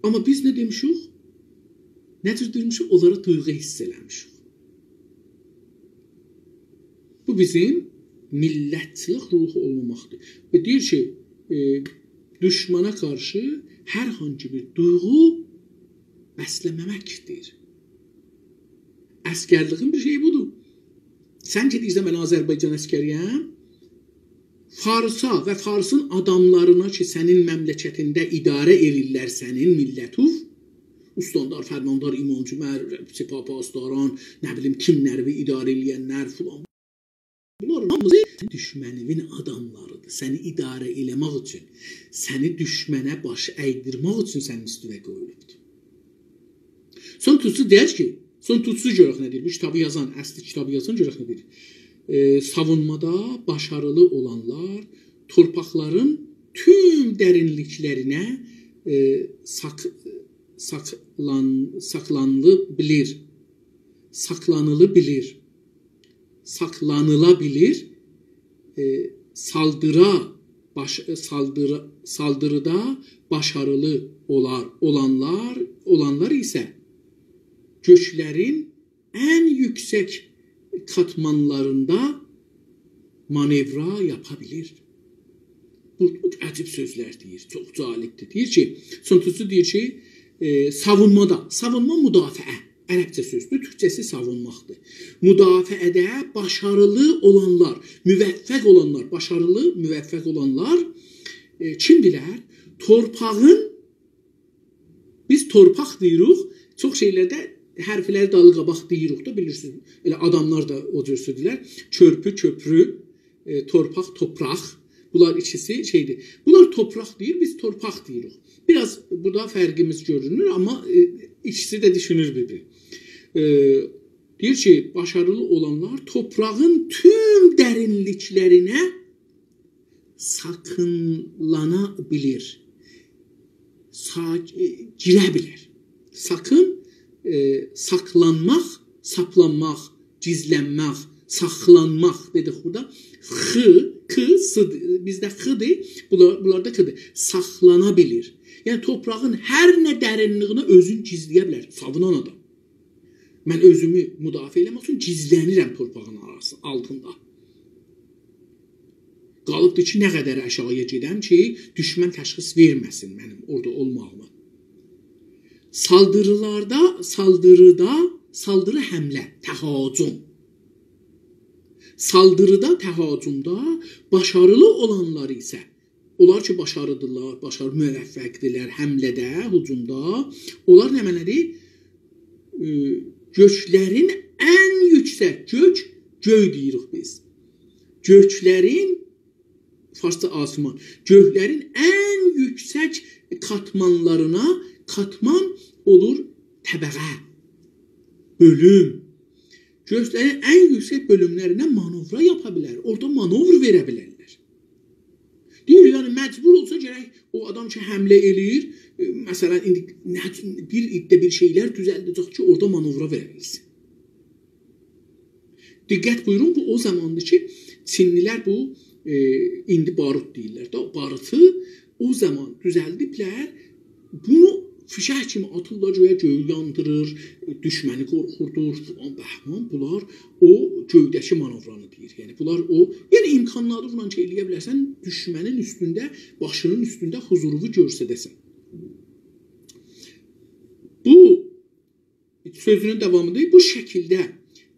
آمما بیز نه دئمیشیک؟ نه جور دئمیشیک؟ اونلارا دویغو حیس ائله‌میشیک. بو بیزیم میللتچیلیک روحو اولماماقدیر. و دئییر کی، ائ، دوشمانا قارشی هر هانگی بیر دویغو بسله‌مه‌مکدیر. عسگرلیگین بیر شئیی بودور. سن کی دئییرسن، «من آذربایجان عسگری‌یم»، فارسا و فارسین آداملارینا کی، سنین مملکتینده اداره ائله‌ییرلر سنین میللتوو، استاندار، فرماندار، امام جمعه، سپاه پاسداران، نه بیلیم، کیملری اداره ائله‌ینلر، فلان. بونلار هامیسی سنین دوشمنیوین آداملاریدیر. سنی اداره ائله‌مک اوچون، سنی دوشمنه باش اَیدیرمک اوچون سنین اوستونه قویولوبدور. سون تزو دئیر کی، سون تزو گؤرک نه دئییر، بو کیتابی یازان، اصلی کیتابی یازان گؤرک نه دئییر. ائ، ساوونمادا باشاریلی اولانلار تورپاقلارین توم درینلیکلرینه، ائ، ساک-، ساکلان-، ساکلانیلی بیلیر. ساکلانیلی بیلیر. ساکلانیلا بیلیر. ائ، سالدیرا باش-، سالدیرا-، سالدیریدا باشاریلی اولار، اولانلار، اولانلار ایسه گؤکلرین ان یوکسک کاتمانلاریندا مانورا یاپا بیلیر. بو عجیب سؤزلر دئییر، چوخ جالبدیر. دئییر کی، سون تزو دئییر کی، ائ، ساوونمادا، ساوونما مدافعه، عربجه سؤزدور، تورکجه‌سی ساوونماقدیر. مدافعه‌ده باشاریلی اولانلار، موفق اولانلار، باشاریلی، موفق اولانلار، ائ، کیمدیرلر؟ تورپاغین، بیز تورپاق دئییریک، چوخ شئیلرده حرفلری دالی قاباق دئییریک ده، بیلیرسینیز. ائله آداملار دا او جور سؤزلر. کؤرپو، کؤپرو، ائ، تورپاق، توپراق. بونلار ایکیسی شئیدیر. بونلار توپراق دئییر، بیز تورپاق دئییریک. بیر آز بورادا فرقیمیز گؤرونور، آمما، ائ، ایکیسی ده دوشونور بیر-بیر. ائ، دئییر کی، باشاریلی اولانلار تورپاغین توم درینلیکلرینه ساکینلانا بیلیر. ساک-، ائ، گیره بیلر. ساکین، ائ، ساکلانماق، ساپلانماق، گیزلنمک، ساخلانماق دئدیک بورادا. خ، ک، س، بیزده خ-دیر، بونلار، بونلاردا ک-دیر. ساخلانا بیلیر. یعنی، تورپاغین هر نه درینلیگینه اؤزون گیزله‌یه بیلر. ساوونان آدام. من اؤزومو مدافعه ائله‌مک اوچون گیزله‌نیرم تورپاغین آراسی، آلتیندا. قالیبدیر کی، نه قدر آشاغییا گئدم کی، دوشمن تشخیص وئرمه‌سین منیم اورادا اولماغیمی. سالدیریلاردا، سالدیریدا، سالدیری حمله، تهاجم. سالدیریدا، تهاجمده باشاریلی اولانلار ایسه، اونلار کی، باشاریدیرلار، باشار-، موفقدیرلر حمله‌ده، هجومدا، اونلار نمنه‌دیر؟ ائ، گؤکلرین ان یوکسک، گؤک، گؤی دئییریک بیز. گؤکلرین، فارسجا آسمان، گؤکلرین ان یوکسک کاتمانلارینا، کاتمان اولور طبقه، بؤلوم. گؤکلرین ان یوکسک بؤلوملرینه مانورا یاپا بیلر، اورادا مانور وئره بیلرلر. دئییر، یعنی مجبور اولسا گرک او آدام کی، حمله ائله‌ییر، ائ، مثلا، ایندی نه، بیر عده بیر شئیلر دوزلده‌جک کی، اورادا مانورا وئره بیلسین. دقت بویورون، بو او زاماندیر کی، چینلی‌لر بو، ائ، ایندی باروت دئییرلر ده، او باروتو او زامان دوزلدیبلر. بونو فیشک کیمی آتیرلار گؤیه، گؤیو یاندیریر، دوشمنی قورخودور، فلان بهمان. بونلار او گؤیده‌کی مانورانی دئییر. یعنی، بونلار او، یعنی، امکانلاری بونان کی، ائلیه بیلرسن، دوشمنین اوستونده، باشینین اوستونده حضورووو گؤستره‌سن. بو سؤزونون داوامیندا بو شکیلده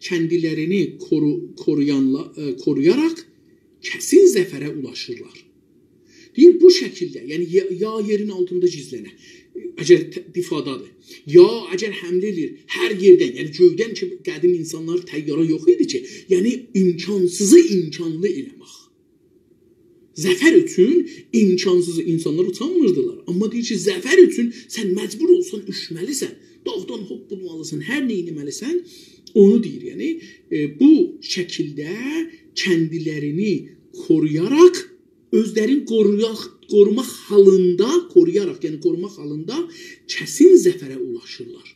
کندیلرینی قورو-، قورویانلا-، ائ، قورویاراق کسین ظفره اولاشیرلار. دئییر، بو شکیلده، یعنی یا، یا یئرین آلتیندا گیزلنه، اگر ت-، دفاعدادیر، یا اگر حمله ائله‌ییر، هر یئردن، یعنی گؤیدن کی، قدیم اینسانلار طیاره یوخ ایدی کی، یعنی امکانسیزی امکانلی ائله‌مک. ظفر اوچون امکانسیز، اینسانلار اوچانمیردیلار. آمما دئییر کی، ظفر اوچون سن مجبور اولسان اوشمه‌لیسن، داغدان هوپپولمالیسان، هر نه ائتمه‌لیسن، اونو دئییر. یعنی، ائ، بو شکیلده کندیلرینی قورویاراق، اؤزلرینی قورویاق-، قوروماق حالیندا، قورویاراق، یعنی قوروماق حالیندا کسین ظفره اولاشیرلار.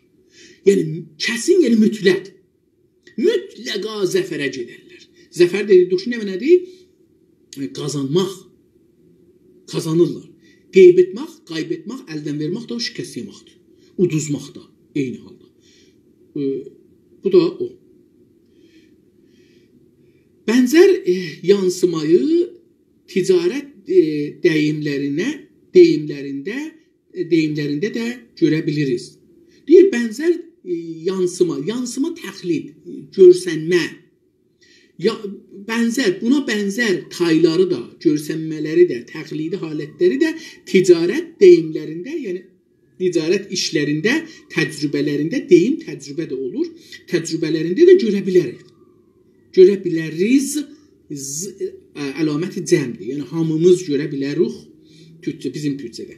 یعنی، کسین، یعنی مطلق. مطلقا ظفره گئدرلر. ظفر دئدیک کی، نه معنادیر؟ ائ، قازانماق. قازانیرلار. غیب ائتمک، غیب ائتمک، الدن وئرمک ده او شکست یئمکدیر. اودوزماق دا عینی حالدا. ائ، بو دا او. بنزر، ائ، یانسیمایی تجارت، ائ، دئییملرینه، دئییملرینده ائ، دئییملرینده ده گؤره بیلیریک. دئییر، بنزر، ائ، یانسیما، یانسیما تقلید، گؤرسنمه. یا، بنزر، بونا بنزر تایلاری دا، گؤرسنمه‌لری ده، تقلیدی حالتلری ده تجارت دئییملرینده، یعنی تجارت ایشلرینده، تجربه‌لرینده، دئییم تجربه ده اولور، تجربه‌لرینده ده گؤره بیلریک. گؤره بیلریز، ز-، ائ، علامت جمع‌دیر. یعنی، هامیمیز گؤره بیلریک. تورکجه، بیزیم تورکجه‌ده.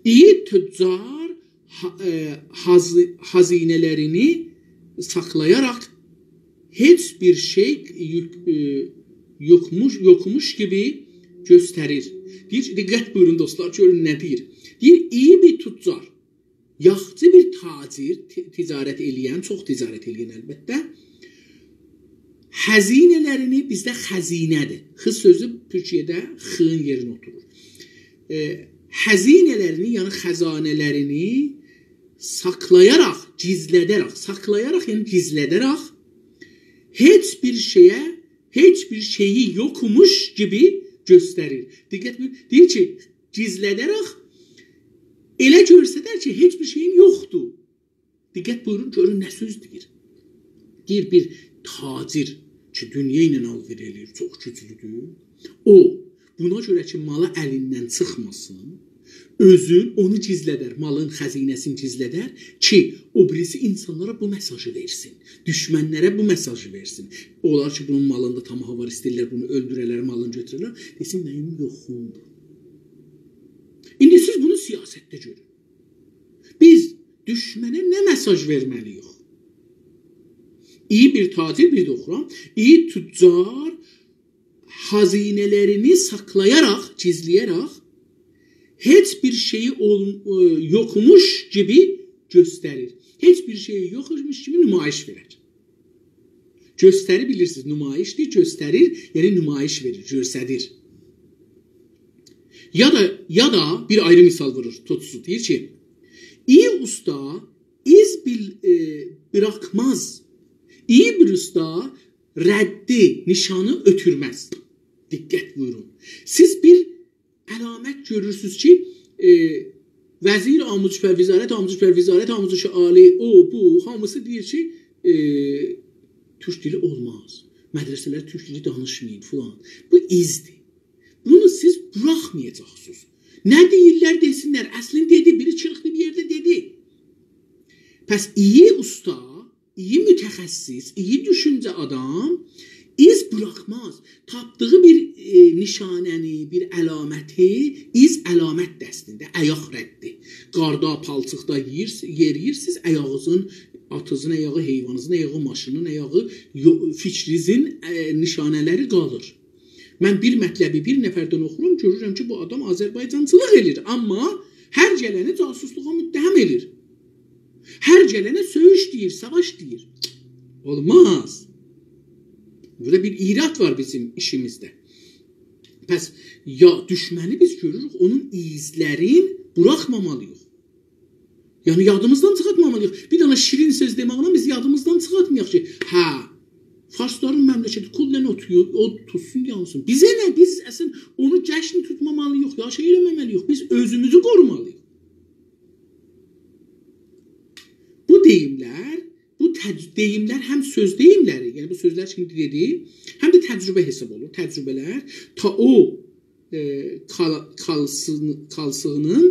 ایی تجار ها-، ائ، هازی-، هزینه‌لرینی ساخلایاراق هئچ بیر شئی یوک-، ائ، یوکموش، یوکموش کیمی گؤستریر. دئییر، دقت بویورون دوستلار، گؤرون نه دئییر. دئییر، ایی بیر تجار، یاخشی بیر تاجر، ت-، تجارت ائله‌ین، چوخ تجارت ائله‌ین البته، هزینه‌لرینی، بیزده خزینه‌دیر. خ سؤزو تورکیه‌ده خ-نین یئرینه اوتورور. ائ، هزینه‌لرینی، یعنی خزانه‌لرینی ساخلایاراق، گیزله‌ده‌رک، ساخلایاراق، یعنی گیزله‌ده‌رک هئچ بیر شئیه، هئچ بیر شئیی یوکموش کیمی گؤستریر. دقت بویورون، دئییر کی، گیزله‌ده‌رک ائله گؤسترر کی، هئچ بیر شئیین یوخدور. دقت بویورون، گؤرون نه سؤز دئییر. دئییر، بیر تاجر کی، دونیا ایله آل‌وئر ائله‌ییر، چوخ گوجلودور. او، بونا گؤره کی، مالی الیندن چیخماسین، اؤزون اونو گیزله‌در، مالین خزینه‌سینی گیزله‌در کی، او بیریسی اینسانلارا بو مئساژی وئرسین، دوشمنلره بو مئساژی وئرسین. اونلار کی، بونون مالیندا طمعی وار، ایسته‌ییرلر بونو اؤلدوره‌لر، مالینی گؤتوره‌لر، دئسین، منیم یوخومدور. ایندی سیز بونو سیاستده گؤرون. بیز دوشمنه نه مئساژ وئرمه‌لی‌ییک؟ ایی بیر تاجر، بیر ده اوخورام. ایی تجار هزینه‌لرینی ساخلایاراق، گیزله‌یه‌رک، هئچ بیر شئیی اول-، ائ، یوکموش کیمی گؤستریر. هئچ بیر شئیی یوخموش کیمی نمایش وئرر. گؤستریر، بیلیرسینیز، نمایش‌دیر، گؤستریر، یعنی نمایش وئریر، گؤستریر. یا دا، یا دا بیر آیری مثال وورور توتسو، دئییر کی، «ایی اوستا ایز بیل-، ائ، بوراخماز. ایی بیر اوستا ردی، نیشانی اؤتورمز.» دقت بویورون. سیز بیر علامت گؤرورسونوز کی، ائ، وزیر آموزش و وزارت آموزش و وزارت آموزش عالی، او، بو، هامیسی دئییر کی، ائ، تورک دیلی اولماز. مدرسه‌لر تورک دیلی دانیشمایین، فلان. بو ایزدیر. بونو سیز بوراخمایاجاقسینیز. نه دئییرلر، دئسینلر. اصلینی دئدی، بیری چیریقلی بیر یئرده دئدی. پس ایی اوستا، ایی متخصص، ایی دوشونجه آدام ایز بوراخماز. تاپدیغی بیر، ائ، نیشانه‌نی، بیر علامتی، ایز علامت‌دیر اصلینده، آیاق ردی. قاردا، پالچیقدا یئییر، یئرییرسیز، آیاغینیزین، آتینیزین آیاغی، حیوانینیزین آیاغی، ماشینین آیاغی، یو-، فیکرینیزین، ائ، نیشانه‌لری قالیر. من بیر مطلبی بیر نفردن اوخورام، گؤرورم کی، بو آدام آذربایجانچیلیق ائله‌ییر، آمما هر گلنی جاسوسلوغا متهم ائله‌ییر. هر گلنه سؤیوش دئییر، ساواش دئییر. اولماز. بورادا بیر ایراد وار بیزیم ایشیمیزده. پس یا دوشمنی بیز گؤروروک، اونون ایزلرین بوراخمامالی‌ییق. یعنی یادیمیزدان چیخارتمامالی‌ییق. بیر دنه شیرین سؤز دئمکله بیز یادیمیزدان چیخارتمایاق کی، هه، فارسلارین مملکتی، کولن اوت، اوت توتسون، یانسین. بیزه نه؟ بیز اصلاً اونو جشن توتمامالی‌ییق، یا شئی ائله‌مه‌مه‌لی‌ییک. بیز اؤزوموزو قورومالی‌ییق. بو دئییملر، بو تج-، دئییملر هم سؤز دئییملری، یعنی بو سؤزلر کی ایندی دئدیم، هم ده تجربه حساب اولونور، تجربه‌لر. تائو، ائ، کال-، کالسین-، کالسیغینین،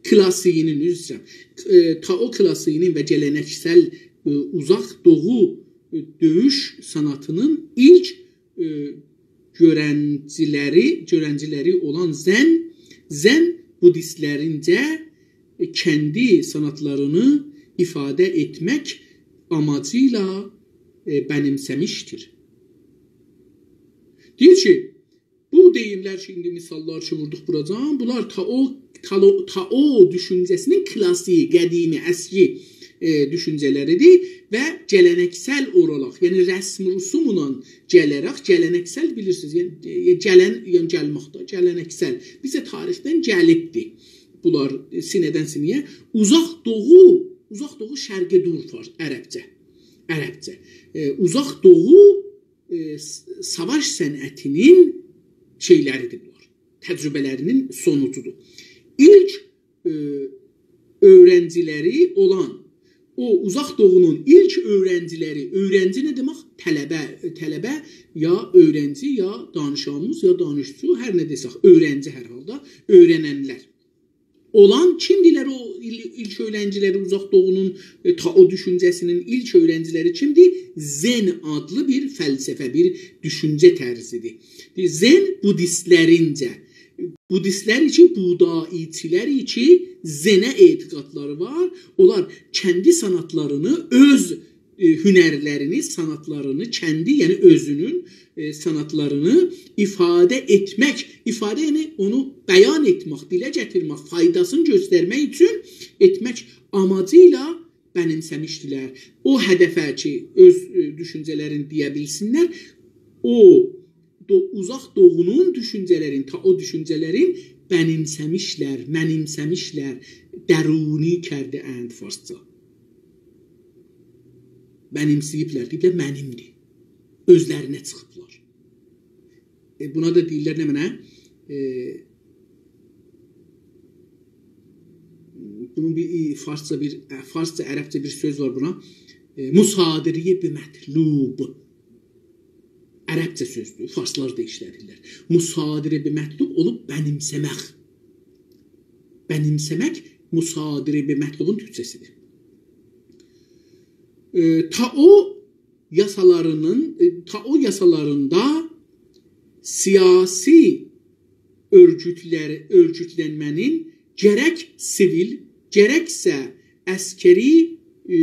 کلاسیگینین، عذر ایسته‌ییرم، ائ، تائو کلاسیگینین و گله‌نکسل، ائ، اوزاق دوغو، ائ، دؤیوش صنعتینین ایلک ائ، گؤرنجیلری، گؤرنجیلری اولان زن، زن بودیستلرینجه، ائ، کندی صنعتلرینی ایفاده ائتمک آماجی ایله، ائ، بنیمسه‌میشدیر. دئییر کی، بو دئییملر کی، ایندی مثاللار کی ووردوق بوراجان، بونلار تائو، تالو-، تائو دوشونجه‌سینین کلاسیک، قدیمی، اسکی، ائ، دوشونجه‌لریدیر و گله‌نکسل اولاراق، یعنی رسم رسوملا گله‌رک، گله‌نکسل بیلیرسینیز، یعنی، ائ، گلن، یعنی گلمکده، گله‌نکسل. بیزه تاریخدن گلیبدیر. بونلار، ائ، سینه‌دن سینه‌یه. اوزاق دوغو، اوزاق دوغو شرقی دور فارس، عربجه. عربجه. ائ، اوزاق دوغو، ائ، س-، ساواش صنعتینین شئیلریدیر بونلار. تجربه‌لرینین سونوجودور. ایلک، ائ، اؤیرنجیلری اولان، او اوزاق دوغونون ایلک اؤیرنجیلری، اؤیرنجی نه دئمک؟ طلبه، طلبه یا اؤیرنجی، یا دانش‌آموز، یا دانشجو، هر نه دئسک، اؤیرنجی هر حالدا، اؤیرننلر. اولان کیمدیلر او ایل-، ایلک اؤیرنجیلری، اوزاق دوغونون، ائ، تائو دوشونجه‌سینین ایلک اؤیرنجیلری کیمدیر؟ زن آدلی بیر فلسفه، بیر دوشونجه طرزیدیر. دئییر، زن بودیستلرینجه، بودیستلر کی، بودایی‌چیلر کی، زنه اعتقادلاری وار، اونلار کندی صنعتلرینی، اؤز، ائ، هنرلرینی، صنعتلرینی، کندی، یعنی اؤزونون، ائ، صنعتلرینی ایفاده ائتمک، ایفاده، یعنی اونو بیان ائتمک، دیله گتیرمک، فایداسینی گؤسترمک اوچون ائتمک آماجی ایله بنیمسه‌میشدیلر. او هدفه کی، اؤز، ائ، دوشونجه‌لرینی دئیه بیلسینلر، او دو-، اوزاق دوغونون دوشونجه‌لرین، تائو دوشونجه‌لرین بنیمسه‌میشلر، منیمسه‌میشلر، درونی کرده‌اند فارسجا. بنیمسه‌ییبلر، دئییبلر، منیمدیر. اؤزلرینه چیخیبلار. ائ، بونا دا دئییرلر نمنه؟ ائ، بونون بیر، ائ، فارسجا بیر، ائ، فارسجا، عربجه بیر سؤز وار بونا. ائ، مصادره به مطلوب. عربجه سؤزدور، فارسلار دا ایشله‌دیرلر. مصادره به مطلوب اولوب بنیمسه‌مک. بنیمسه‌مک مصادره به مطلوبون تورکجه‌سیدیر. ائ، تائو یاسالارینین، ائ، تائو یاسالاریندا سیاسی اؤرگوتلر-، اؤرگوتلنمه‌نین گرک سیویل، گرکسه عسکری، ائ،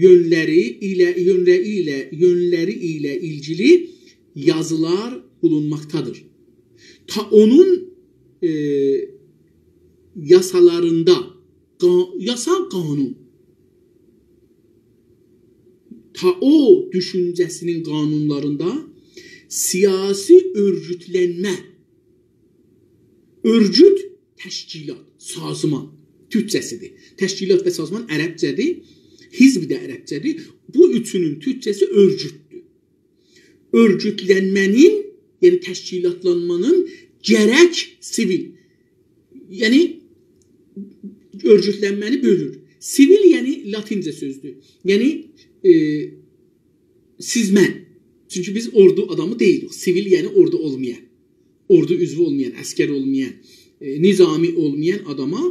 یؤنلری ایله، یؤنلری ایله، یؤنلری ایله ایلگیلی یازیلار بولونماقدادیر. تائونون، ائ، یاسالاریندا، قا-، یاسا، قانون. تائو دوشونجه‌سینین قانونلاریندا سیاسی اؤرگوتلنمه، اؤرگوت، تشکیلات، سازمان، تورکجه‌سیدیر. تشکیلات و سازمان عربجه‌دیر، حزب ده عربجه‌دیر. بو اوچونون تورکجه‌سی اؤرگوتدور. اؤرگوتلنمه‌نین، یعنی تشکیلاتلانمانین گرک سیویل، یعنی اؤرگوتلنمه‌نی بؤلور. سیویل، یعنی لاتینجه سؤزدور. یعنی، ائ، سیز، من. چونکی بیز اوردو آدامی دئییلیک. سیویل، یعنی اوردو اولمایان، اوردو عضوو اولمایان، عسکر اولمایان، ائ، نظامی اولمایان آداما،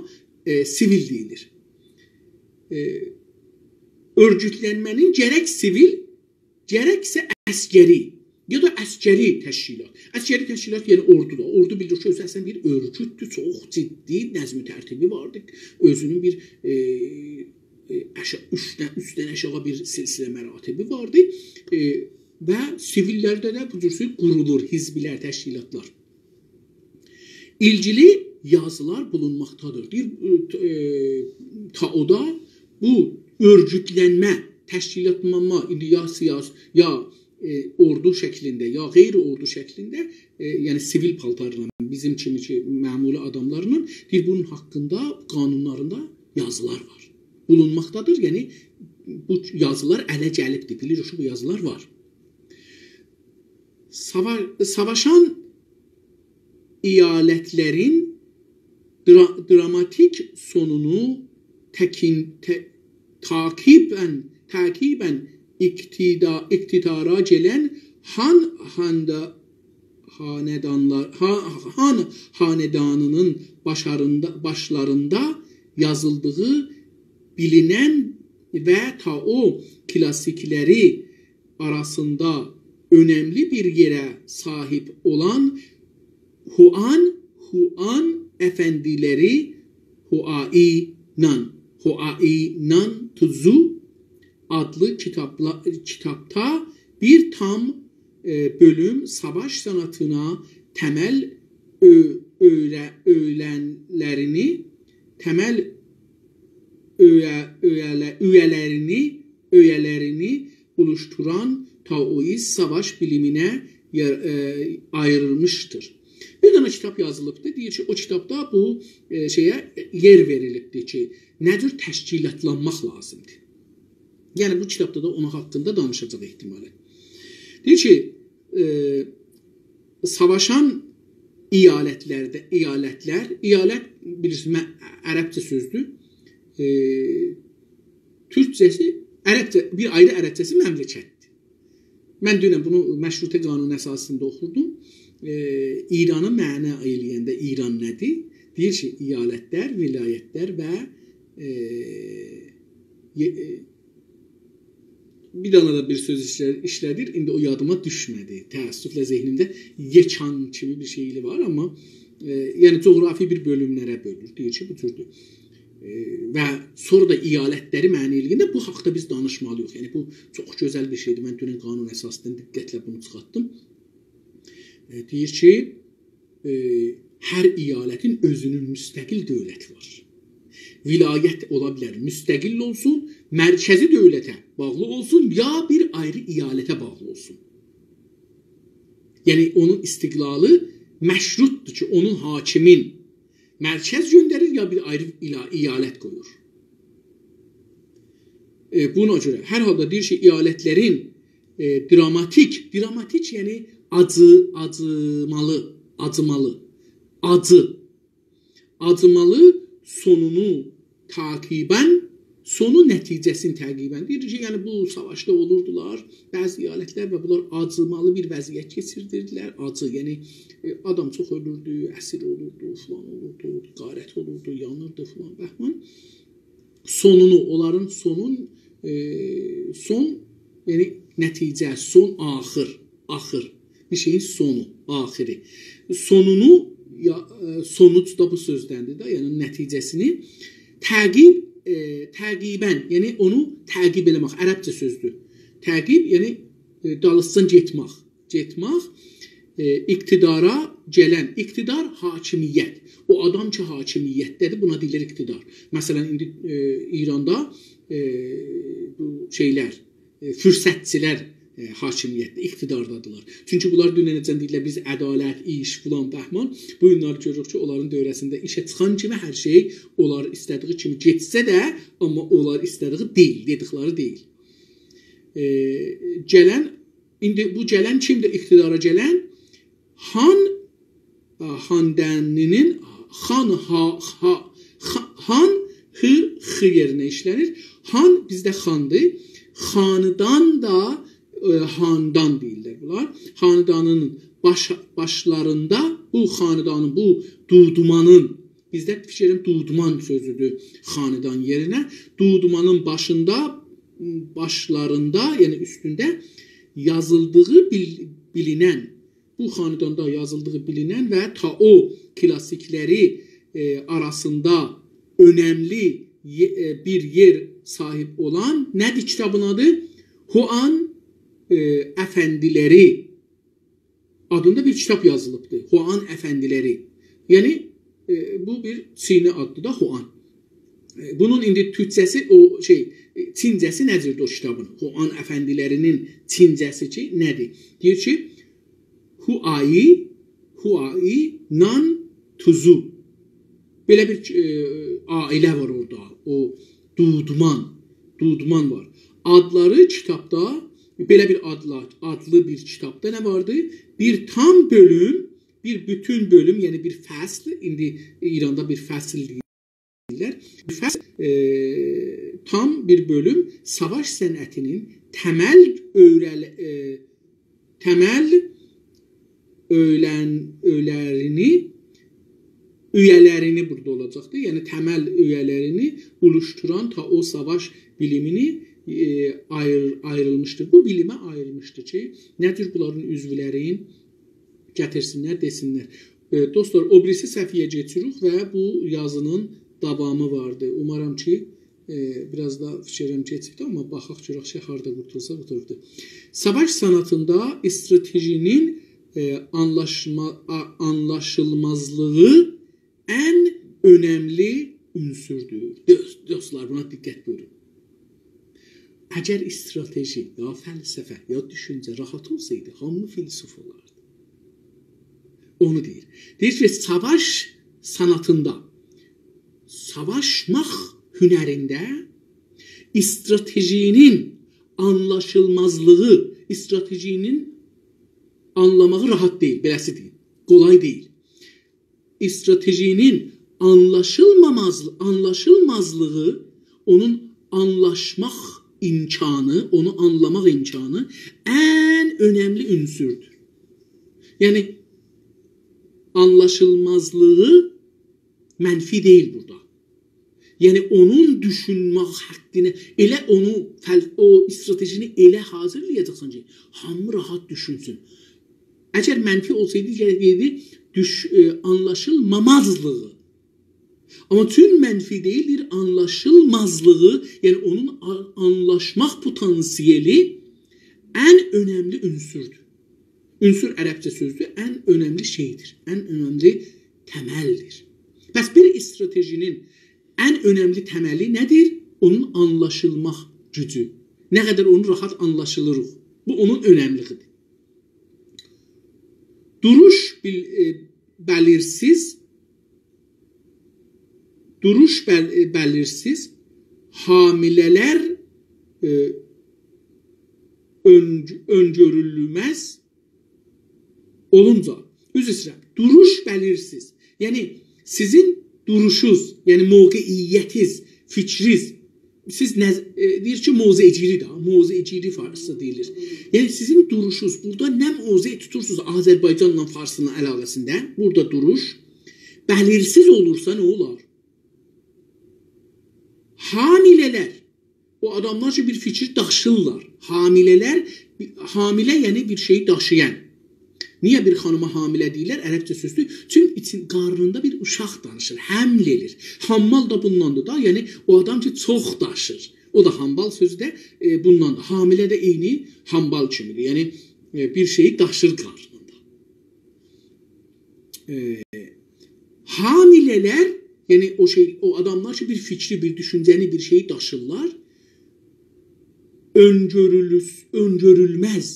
ائ، سیویل دئییلیر. ائ، اؤرگوتلنمه‌نین گرک سیویل، گرکسه عسکری، یا دا عسکری تشکیلات. عسکری تشکیلات، یعنی اوردو دا. اوردو بیلیر کی، اؤزو اصلاً بیر اؤرگوتدور، چوخ جدی، نظم و ترتیبی واردیر. اؤزونون بیر، ائ، ائ، آشا-، اوستدن، اوستدن آشاغی بیر سلسله مراتبی واردی. ائ، و سیویللرده ده بو جور قورولور حزبلر، تشکیلاتلار. ایلگیلی یازیلار بولونماقدادیر. دئییر، ائ، ت-، ائ، تائودا بو اؤرگوتلنمه، تشکیلاتلانما، ایندی یا سیاس-، یا ائ، اوردو شکلینده یا غیر اوردو شکلینده، ائ، یعنی سیویل پالتارلا، بیزیم کیمی کی، معمولی آداملارلا، دئییر، بونون حاقیندا قانونلاریندا یازیلار وار. بولونماقدادیر، یعنی بو یازیلار اله گلیبدیر، بیلیریک کی، بو یازیلار وار. ساوا-، ساواشان ایالتلرین درا-، دراماتیک سونونو تکین-، ته-، تاکیبن، تاکیبن اقتدا-، اقتدارا گلن هان هاندا-، هانئدانلار، ها-، هان هانئدانینین باشاریندا، باشلاریندا یازیلدیغی بیلینن و تائو کلاسیکلری آراسیندا اؤنملی بیر یئره صاحیب اولان هوان، هوان افندیلری هوآیینان، هوآیینان تزو آدلی کیتابلا-، کیتابدا بیر تام، ائ، بؤلوم ساواش صنعتینه تمل اؤ-، اؤیره-، اؤیلنلرینی، تمل اؤیه-، اؤیه‌له-، اویه‌لرینی، اویه‌لرینی اولوشتوران تائویست ساواش بیلیمینه یار-، ائ، آیریلمیشدیر. بیر دنه کیتاب یازیلیبدیر. دئییر کی، او کیتابدا بو، ائ، شئیه یئر وئریلیبدیر کی، نه جور تشکیلاتلانماق لازیمدیر. یعنی، بو کیتابدا دا اونون حاقیندا دانیشاجاق احتمالاً. دئییر کی، ائ، ساواشان ایالتلرده، ایالتلر، ایالت، بیلیرسینیز، مه-، عربجه سؤزدور. ائ، تورکجه‌سی، عربجه، بیر آیری عربجه‌سی مملکتدیر. من دونن بونو مشروطه قانون اساسیندا اوخوردوم. ائ، ایرانی معنا ائله‌ینده ایران نه‌دیر؟ دئییر کی، ایالتلر، ولایتلر و، ائ، یئ-، ائ، بیر دنه ده بیر سؤز ایشله-، ایشله‌دیر. ایندی او یادیما دوشمه‌دی. تأسفله ذهنیمده یکان کیمی بیر شئی وار، آمما، ائ، یعنی جغرافی بیر بؤلوملره بؤلور. دئییر کی، بو جوردور. ائ، و سونرا دا ایالتلری معنا ائله‌ینده بو حاقدا بیز دانیشمالی‌ییق. یعنی بو چوخ گؤزل بیر شئیدیر. من دونن قانون اساسیندان دقتله بونو چیخارتدیم. ائ، دئییر کی، ائ، هر ایالتین اؤزونون مستقل دؤولتی وار. ولایت اولا بیلر مستقل اولسون، مرکزی دؤولته باغلی اولسون، یا بیر آیری ایالته باغلی اولسون. یعنی، اونون استقلالی مشروطدور کی، اونون حاکمین مرکز گؤندریر، یا بیر آیری ایلا-، ایالت قویور. ائ، بونا گؤره، هر حالدا دئییر کی، ایالتلرین، ائ، دراماتیک، دراماتیک، یعنی آجی، آجیمالی، آجیمالی، آجی، آجیمالی سونونو تعقیباً، سونو نتیجه‌سینی تعقیباً. دئییر کی، یعنی بو ساواشدا اولوردولار، بعضی ایالتلر و بونلار آجیمالی بیر وضعیت کئچیردیردیلر. آجی، یعنی، ائ، آدام چوخ اؤلوردو، اسیر اولوردو، فلان اولوردو، غارت اولوردو، یانیردی فلان، بهمان. سونونو، اونلارین سونون، ائ، سون، یعنی نتیجه، سون، آخیر، آخیر. بیر شئیین سونو، آخیری. سونونو، یا، ائ، سونوج دا بو سؤزدندیر ده، یعنی نتیجه‌سینی تعقیب، ائ، تعقیباً، یعنی اونو تعقیب ائله‌مک، عربجه سؤزدور. تعقیب، یعنی، ائ، دالیسیجان گئتمک. گئتمک، ائ، اقتدارا گلن، اقتدار حاکمیت. او آدام کی، حاکمیتده‌دیر، بونا دئییلیر اقتدار. مثلاً، ایندی، ائ، ایراندا، ائ، بو شئیلر، ائ، فرصتچیلر، ائ، حاکمیتده، اقتداردادیرلار. چونکی بونلار دوننه‌جن دئییرلر، بیز عدالت، ایش، فلان، بهمان. بو گونلری گؤروروک کی، اونلارین دؤوره‌سینده ایشه چیخان کیمی هر شئی اونلار ایسته‌دیگی کیمی گئتسه ده، آمما اونلار ایسته‌دیگی دئییل، دئدیکلری دئییل. ائ، گلن ایندی بو گلن کیمدیر؟ اقتدارا گلن هان، ا، هاندنی‌نین، خان، ها، ها، خا-، هان، ه، خ یئرینه ایشله‌نیر. هان بیزده خاندیر. خاندان دا، ائ، هاندان دئییرلر بونلار. خاندانین باش-، باشلاریندا بو خاندانین، بو دودمانین، بیزده فیکیر ائدیرم دودمان سؤزودور خاندان یئرینه. دودمانین باشیندا، باشلاریندا، یعنی اوستونده یازیلدیغی بیل-، بیلینن، بو خانداندا یازیلدیغی بیلینن و تائو کلاسیکلری، ائ، آراسیندا اؤنملی یئ-، ائ، بیر یئر صاحیب اولان نه‌دیر کیتابین آدی؟ هوان، ائ، افندیلری آدیندا بیر کیتاب یازیلیبدیر. هوان افندیلری. یعنی، ائ، بو بیر چینی آددیر دا، هوان. ائ، بونون ایندی تورکجه‌سی او شئی، ائ، چینجه‌سی نه‌دیر او کیتابین؟ او آن افندی‌لری‌نین چینجه‌سی کی، نه‌دیر؟ دئییر کی، هوآیی، هوآیی نان توزو. بئله بیر، ائ، عائله وار اورادا. او دودمان، دودمان وار. آدلاری کیتابدا، بئله بیر آدلا-، آدلی بیر کیتابدا نه واردی؟ بیر تام بؤلوم، بیر بوتون بؤلوم، یعنی بیر فصل، ایندی ایراندا بیر فصل دئییرلر. بیر فصل، ائ، تام بیر بؤلوم ساواش صنعتی‌نین تمل اؤیرل-، ائ، تمل اؤیلن-، اؤیلرینی، اویه‌لرینی بورادا اولاجاقدیر. یعنی تمل اویه‌لرینی اولوشتوران تا او ساواش بیلیمینی، ائ، آییر-، آیریلمیشدیر. بو بیلیمه آییرمیشدیر کی، نه جور بونلارین عضولرین گتیرسینلر، دئسینلر. ائ، دوستلار، او بیریسی صفحه‌یه کئچیریک و بو یازی‌نین داوامی واردی. اومارام کی، ائ، بیر آز دا فیکریم کئچیبدی، آمما باخاق گؤرک کی، هاردا قورتولسا قورتولوبدور. ساواش صنعتینده استراتژی‌نین، ائ، آنلاشما-، آ-، آنلاشیلمازلیغی ان اؤنملی عنصردور. دوست-، دوستلار، بونا دقت بویورون. اگر استراتژی، یا فلسفه، یا دوشونجه راحت اولسایدی، هامی فیلسوف اولاردی. اونو دئییر. دئییر کی، ساواش صنعتینده، ساواشماق هنرینده استراتژی‌نین آنلاشیلمازلیغی، استراتژی‌نین آنلاماغی راحت دئییل، بئله‌سی دئییل، قولای دئییل. استراتژی‌نین آنلاشیلماماز-، آنلاشیلمازلیغی، اونون آنلاشماق امکانی، اونو آنلاماق امکانی ان اؤنملی عنصردور. یعنی، آنلاشیلمازلیغی منفی دئییل بورادا. یعنی، اونون دوشونمک حاققینی، ائله اونو، فل-، او استراتژینی ائله حاضیرلایاجاقسان کی، هامی راحت دوشونسون. اگر منفی اولسایدی، گرک دئییردی، دوش-، ائ، آنلاشیلمامازلیغی. آمما چون منفی دئییل، دئییر، آنلاشیلمازلیغی، یعنی اونون آ-، آنلاشماق پوتانسیلی ان اؤنملی عنصردور. عنصر عربجه سؤزدور، ان اؤنملی شئیدیر، ان اؤنملی تملدیر. پس بیر استراتژی‌نین ان اؤنملی تملی نه‌دیر؟ اونون آنلاشیلماق گوجو. نه قدر اونو راحت آنلاشیلیریق. بو اونون اؤنملیلیگیدیر. دوروش بیل-، ائ، بلیرسیز، دوروش بل-، ائ، بلیرسیز، حامله‌لر، ائ، اؤن-، اؤنگؤرولمز اولونجا، عذر ایسته‌ییرم، دوروش بلیرسیز. یعنی، سیزین دوروشوز، یعنی موقعیتیز، فیکریز، سیز نظ-، ائ، دئییر کی، موضع‌گیری ده، موضع‌گیری فارسدا دئییلیر. یعنی، سیزین دوروشوز، بورادا نه موضع توتورسونوز آذربایجانلا فارسین علاقه‌سینده، بورادا دوروش بلیرسیز اولورسا، نه اولار؟ حامله‌لر، او آداملار کی، بیر فیکیر داشیرلار. حامله‌لر، حامله، یعنی بیر شئیی داشییان. نییه بیر خانیما حامله دئییرلر؟ عربجه سؤزدور. چونکی ایچین، قارنیندا بیر اوشاق داشیر، حمل ائله‌ییر. حمال دا بونداندیر دا، یعنی او آدام کی، چوخ داشیر. او دا حمال سؤزو ده، ائ، بونداندیر. حامله ده عینی حمال کیمیدیر. یعنی، ائ، بیر شئیی داشیر قارنیندا. ائ، حامله‌لر، یعنی او شئی، او آداملار کی، بیر فیکری، بیر دوشونجه‌نی، بیر شئیی داشیرلار، اؤنگؤرولوس-، اؤنگؤرولمز.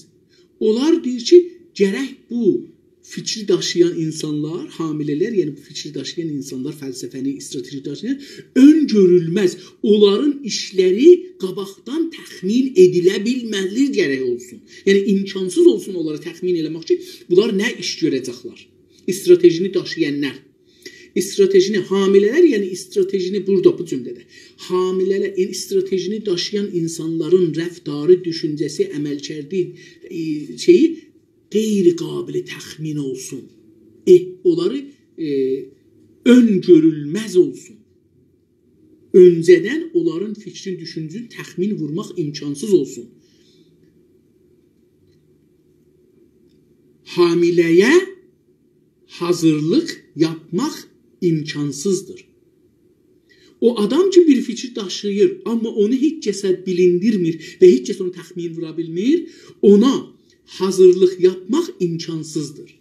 اونلار دئییر کی، گرک بو فیکری داشییان اینسانلار، حامله‌لر، یعنی بو فیکری داشییان اینسانلار، فلسفه‌نی، استراتژی داشییان، اؤنگؤرولمز، اونلارین ایشلری قاباقدان تخمین ائدیله بیلمه‌لی گرک اولسون. یعنی امکانسیز اولسون اونلارا تخمین ائله‌مک کی، بونلار نه ایش گؤره‌جکلر. استراتژینی داشییانلار. استراتژینی، حامله‌لر، یعنی استراتژینی بورادا، بو جمله‌ده. حامله‌لر، یعنی استراتژینی داشییان اینسانلارین رفتاری، دوشونجه‌سی، عملکردی، ائ، شئیی غیر قابل تخمین اولسون. ائ، اونلاری، ائ، اؤنگؤرولمز اولسون. اؤنجه‌دن اونلارین فیکرین، دوشونجون تخمین وورماق امکانسیز اولسون. حامله‌یه حاضیرلیق یاپماق امکانسیزدیر. او آدام کی، بیر فیکیر داشیییر، آمما اونو هئچ کسه بیلیندیرمیر و هئچ کس اونو تخمین وورا بیلمیر، اونا حاضیرلیق یاپماق امکانسیزدیر.